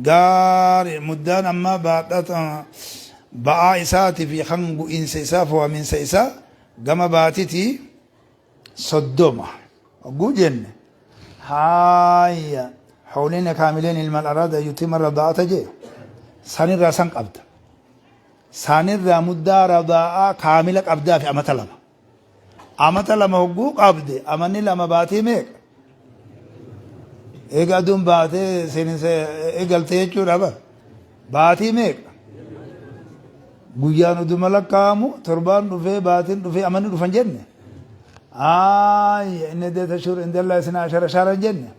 Gaari muddaan amma baadhata ba'aa isaatii fi kan gu'iinsa isaa fo'amiinsa isaa gama baatiti 30 hogguu jenne haaya hawliina kaamileen ilmaan araada yutima radaa'ata jee sanirraa san qabda sanirraa muddaa radaa'aa kaamila qabdaa fi amata 2 Amata 2 hogguu qabde amanni 2 baatii meeqa? Eega aduun baatee seeninsa eegalte jechuudha bar. Baatii meeqa? Guyyaan oduma lakkaa'amu torbaan dhufee baatiin dhufee amanni dhufan jenne. Haayya inni deeta shuur indallaa isin ashara shaaran jenne.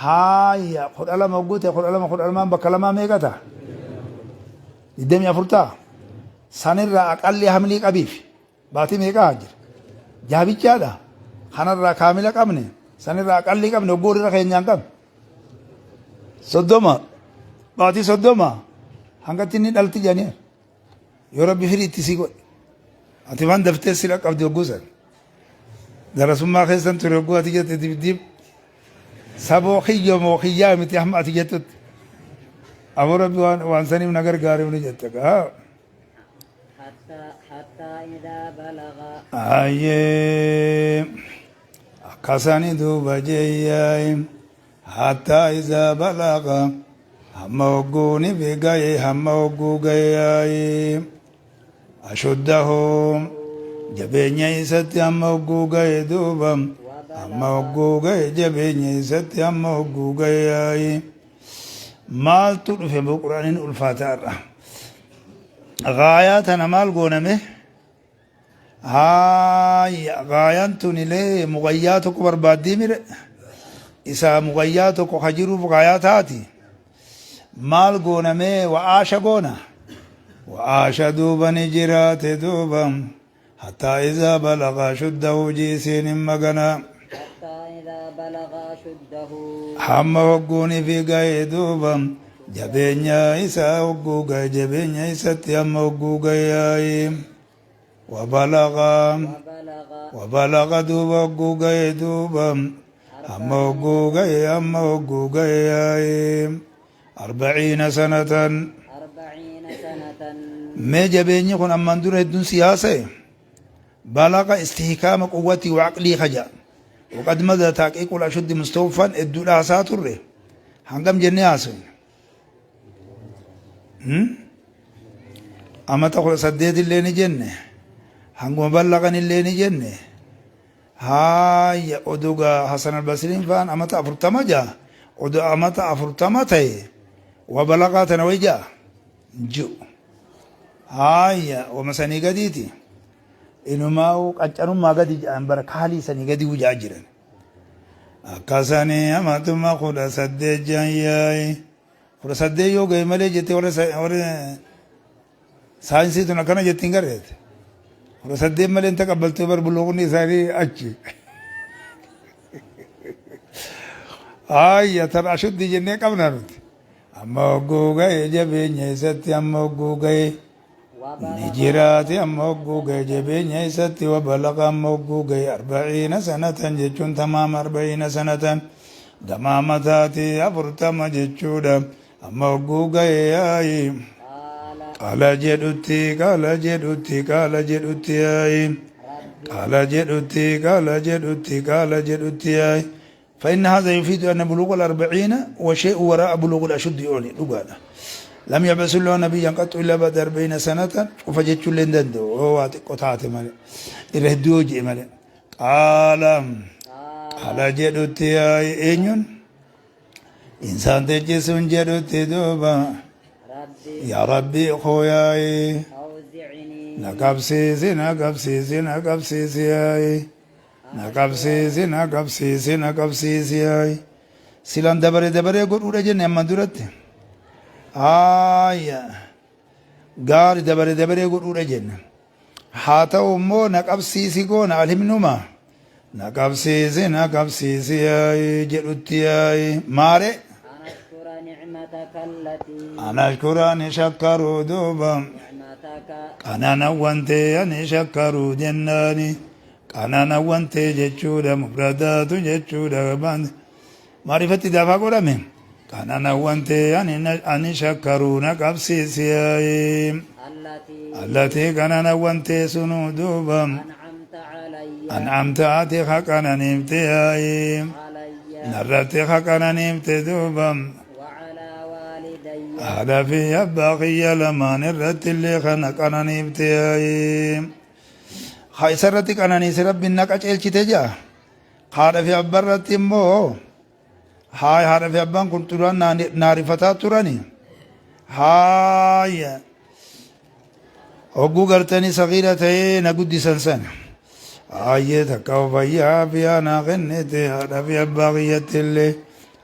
Haayya 12 hogguu ta'e 12 12n bakka lamaa meeqa ta'a? 24 ta'a. Sanirraa aqalli hamlii qabiif. Baatii meeqaa jira? Jaabichaadha. Kanarraa kaamila qabne, sanirraa aqallii qabne, hogguu irra keenyaan qabne. 30 baatii 30 hangatti inni dhalti jedhanii yoo rabbi firii itti sii godhe. Ati waan daftee si dhaqqabdi hogguu san. Darasummaa keessan ture hogguu ati jette dibdib. Saboo kiyya moo kiyyaa miti hamma ati jettutti. Aboo rabbi waan saniif na gargaareef ni jette. Hayyee akkasani duuba jeeyyaay hattaa izaa balaga hamma hogguuni fi gaye hamma hogguu gayaay ashuddahu jabeenya isatti hamma hogguu gaye duuba hamma hogguu gaye jabeenya isatti hamma hogguu gayaay maaltu dhufe boo quraaniin ulfaata har'a. Gaayaa tana maal gooname? Haaya gaayaan tunilee muqayyaa tokko barbaaddii mire isaa muqayyaa tokko ka jiruuf gaayaa taati. Maal goonamee wa'aasha goona? Wa'aasha duuba ni jiraate duuba hattaa izaa balaga ashuddahu jiisiin hin maganaa. Hattaa idaa balaga ashuddahu. Hamma hogguuni fi gaye duuba jabeenya isaa hogguu gaye jabeenya isatti hamma hogguu gaye wabalaga Wabalaga. wabalaga duuba hogguu gaye duuba hamma hogguu gaye hamma hogguu gaye 40 sanatan 40 sanatan. Mee jabeenyi kun ammaan dura hedduun siyaasa'e balaga istihkaama quwwatii wa aqlii kaja waqad mada taaqiiqul ashuddi mustawfan hedduudha haasaa turre hangam jennee haasofne amata 18 illee ni jenne hanguma ballaqan illee ni jenne Haaya oduga Hasan Albasriin faan amata 40 jaa odu amata 40 tahe wa balaqaa tana way jaa ji'u haaya wama sanii gadiiti inumaa'u qaccanummaa gadi ja'an bara kaalii sanii gadi wujaa jiran akkasanii amatuma 18 jaan yaa'i 18 yoo gahe malee jettee warra Saayinsii tun akkana jetti hin garreete. 18 malee hin taqabbaltu bar buluuqni isaanii achi. Ayya tan ashuddi jennee qabna nuti. Amma hogguu gahe jabeenya isatti amma hogguu gahe ni jiraate amma hogguu gahe jabeenya isatti wa balaqa amma hogguu gahe 40 sanatan jechuun tamaama 40 sanatan gamaama taate 40 jechuudha. Amma hogguu gahe yaayi. قال Qaala jedhutti qaala jedhutti qaala jedhutti yaayi. رب Qaala jedhutti qaala jedhutti qaala jedhutti yaayi. فإن هذا يفيد أن بلوغ الأربعين وشيء وراء بلوغ الأشد يعني لقانا لم يبعث الله نبيا قط إلا بعد 40 سنة وفجدت لين دندو هو قطعت مالي إرهدوجي مالي قال قال قال jedhutti yaayi eenyuun insaan teechisuun jedhutti duuba ربي yaa rabbii koo yaayi أوزعني na qabsiisi na qabsiisi na qabsiisi yaayi na qabsiisi na qabsiisi na qabsiisi yaayi silaan dabaree dabaree godhuudha jenne amma duratti haaya gaari dabaree dabaree godhuudha jenne haa ta'u immoo na qabsiisi goona alhimnuma na qabsiisi na qabsiisi yaayi jedhutti yaayi maare أن أشكر نعمتك التي أنا أشكر أن شكروا دوبا نعمتك قنانا وانتي أن شكروا جناني قنانا وانتي جتشودا مفردات جتشودا بان معرفة دافع قرامي قنانا وانتي أن شكروا نقبسيسي التي التي قنانا وانتي سنو دوبا أنعمت علي أنعمت آتي حقنا نمتي علي نرتي حقنا نمتي دوبا وعلى والدي haadha fi abbaa kiyya lamaan irratti illee kana qananiifte haa isa irratti qananiise rabbiin na qaceelchite jaa haadha fi abbaa irratti immoo haa haadha fi abbaan kun duraan naarifataa turani haaya hogguu gartanii sagiira ta'ee na guddisan san hayyee takka fayyaa fi aanaa kennite haadha fi abbaa kiyyatti illee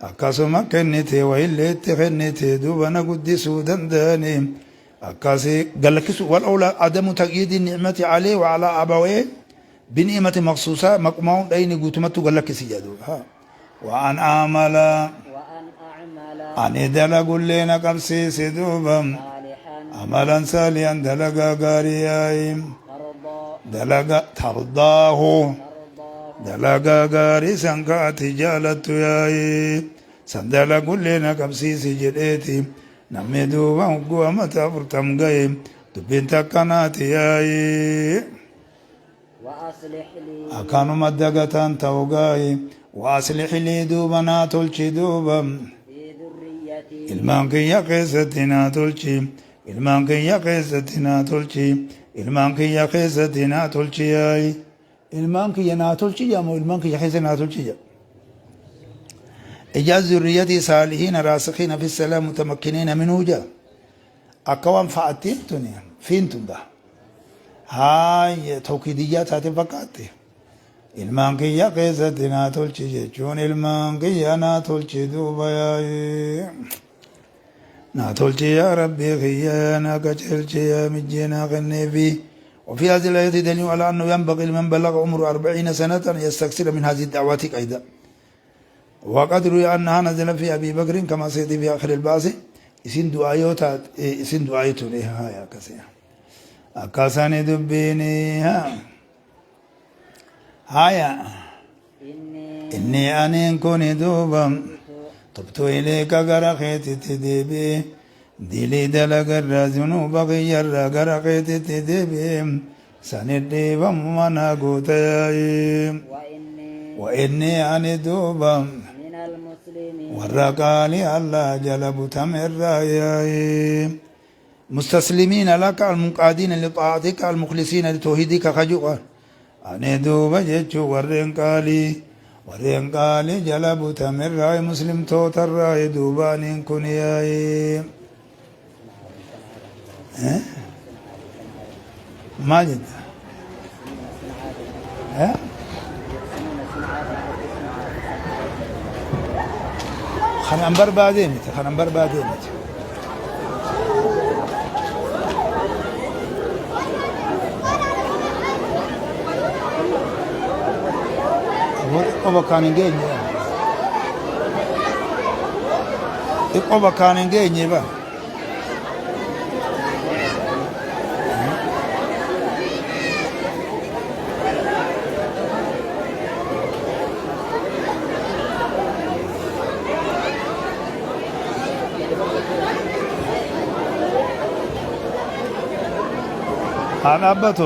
akkasuma kennite wayillee itti kennite duuba na guddisuu danda'ani akkasii galakkisu wal awla adamu taqyiidi nicmati alee wa alaa abawee bini'mati maqsuusaa maqumaa'uun dhayni guutumattu galakkisi jedhu waan amala وأن أعمل ani dalagullee na qabsiise duuba صالحا amalan saalihan dalagaa gaarii yaayi ترضى dalaga tardaahu ترضاه dalagaa gaarii san ka ati jaalattu yaayi san dalagullee na qabsiisi jedheeti namni duuba hogguu amata 40 gahe dubbiin takkanaati yaayi وأصلح لي akkanuma dagataan ta'u gaayi waaslix lii duuba naa tolchi duuba في ذريتي ilmaan kiyya keessatti naa tolchi ilmaan kiyya keessatti naa tolchi ilmaan kiyya keessatti naa tolchi yaayi ilmaan kiyya naa tolchi jedhamu ilmaan kiyya keessa naa tolchi jedha اجعل ذريتي صالحين راسخين في السلام متمكنين منه جا أكوان فأتين تنيا فين تندا هاي توكيديات هاتي فقاتي ilmaan kiyya keessatti naa tolchi jechuun ilmaan kiyya naa tolchi duuba yaayi naa tolchi yaa rabbii kiyya naa qajeelchi yaa mijjee naa kenneefi وفي هذه الآية دليل على أنه ينبغي لمن بلغ عمره 40 سنة أن يستكثر من هذه الدعوات أيضا وقد روي أنها نزل في أبي بكر كما سيأتي في آخر البعث إسين دعايوتا إسين دعايتو لها يا كسي أكاساني دبيني ها هايا إني إني أنين كوني دوبا تبت إليك غرقيت تدبي دلي دلق الرزن بغي غرقيت تدبي سندي ومنا قوتي وإني وإني أني دوبا من المسلمين والرقالي الله جلب تمر مستسلمين لك المنقادين لطاعتك المخلصين لتوحيدك خجوة أني دوبا جيتشو ورين قالي ورين قالي جلب تمر مسلم توتر دوبان كنياي ها ماجد ها خنان بربادينتي خنان بربادينتي Qoba kaan hin geenye. Qoba kaan hin geenye ba. Haa dhaabbatu.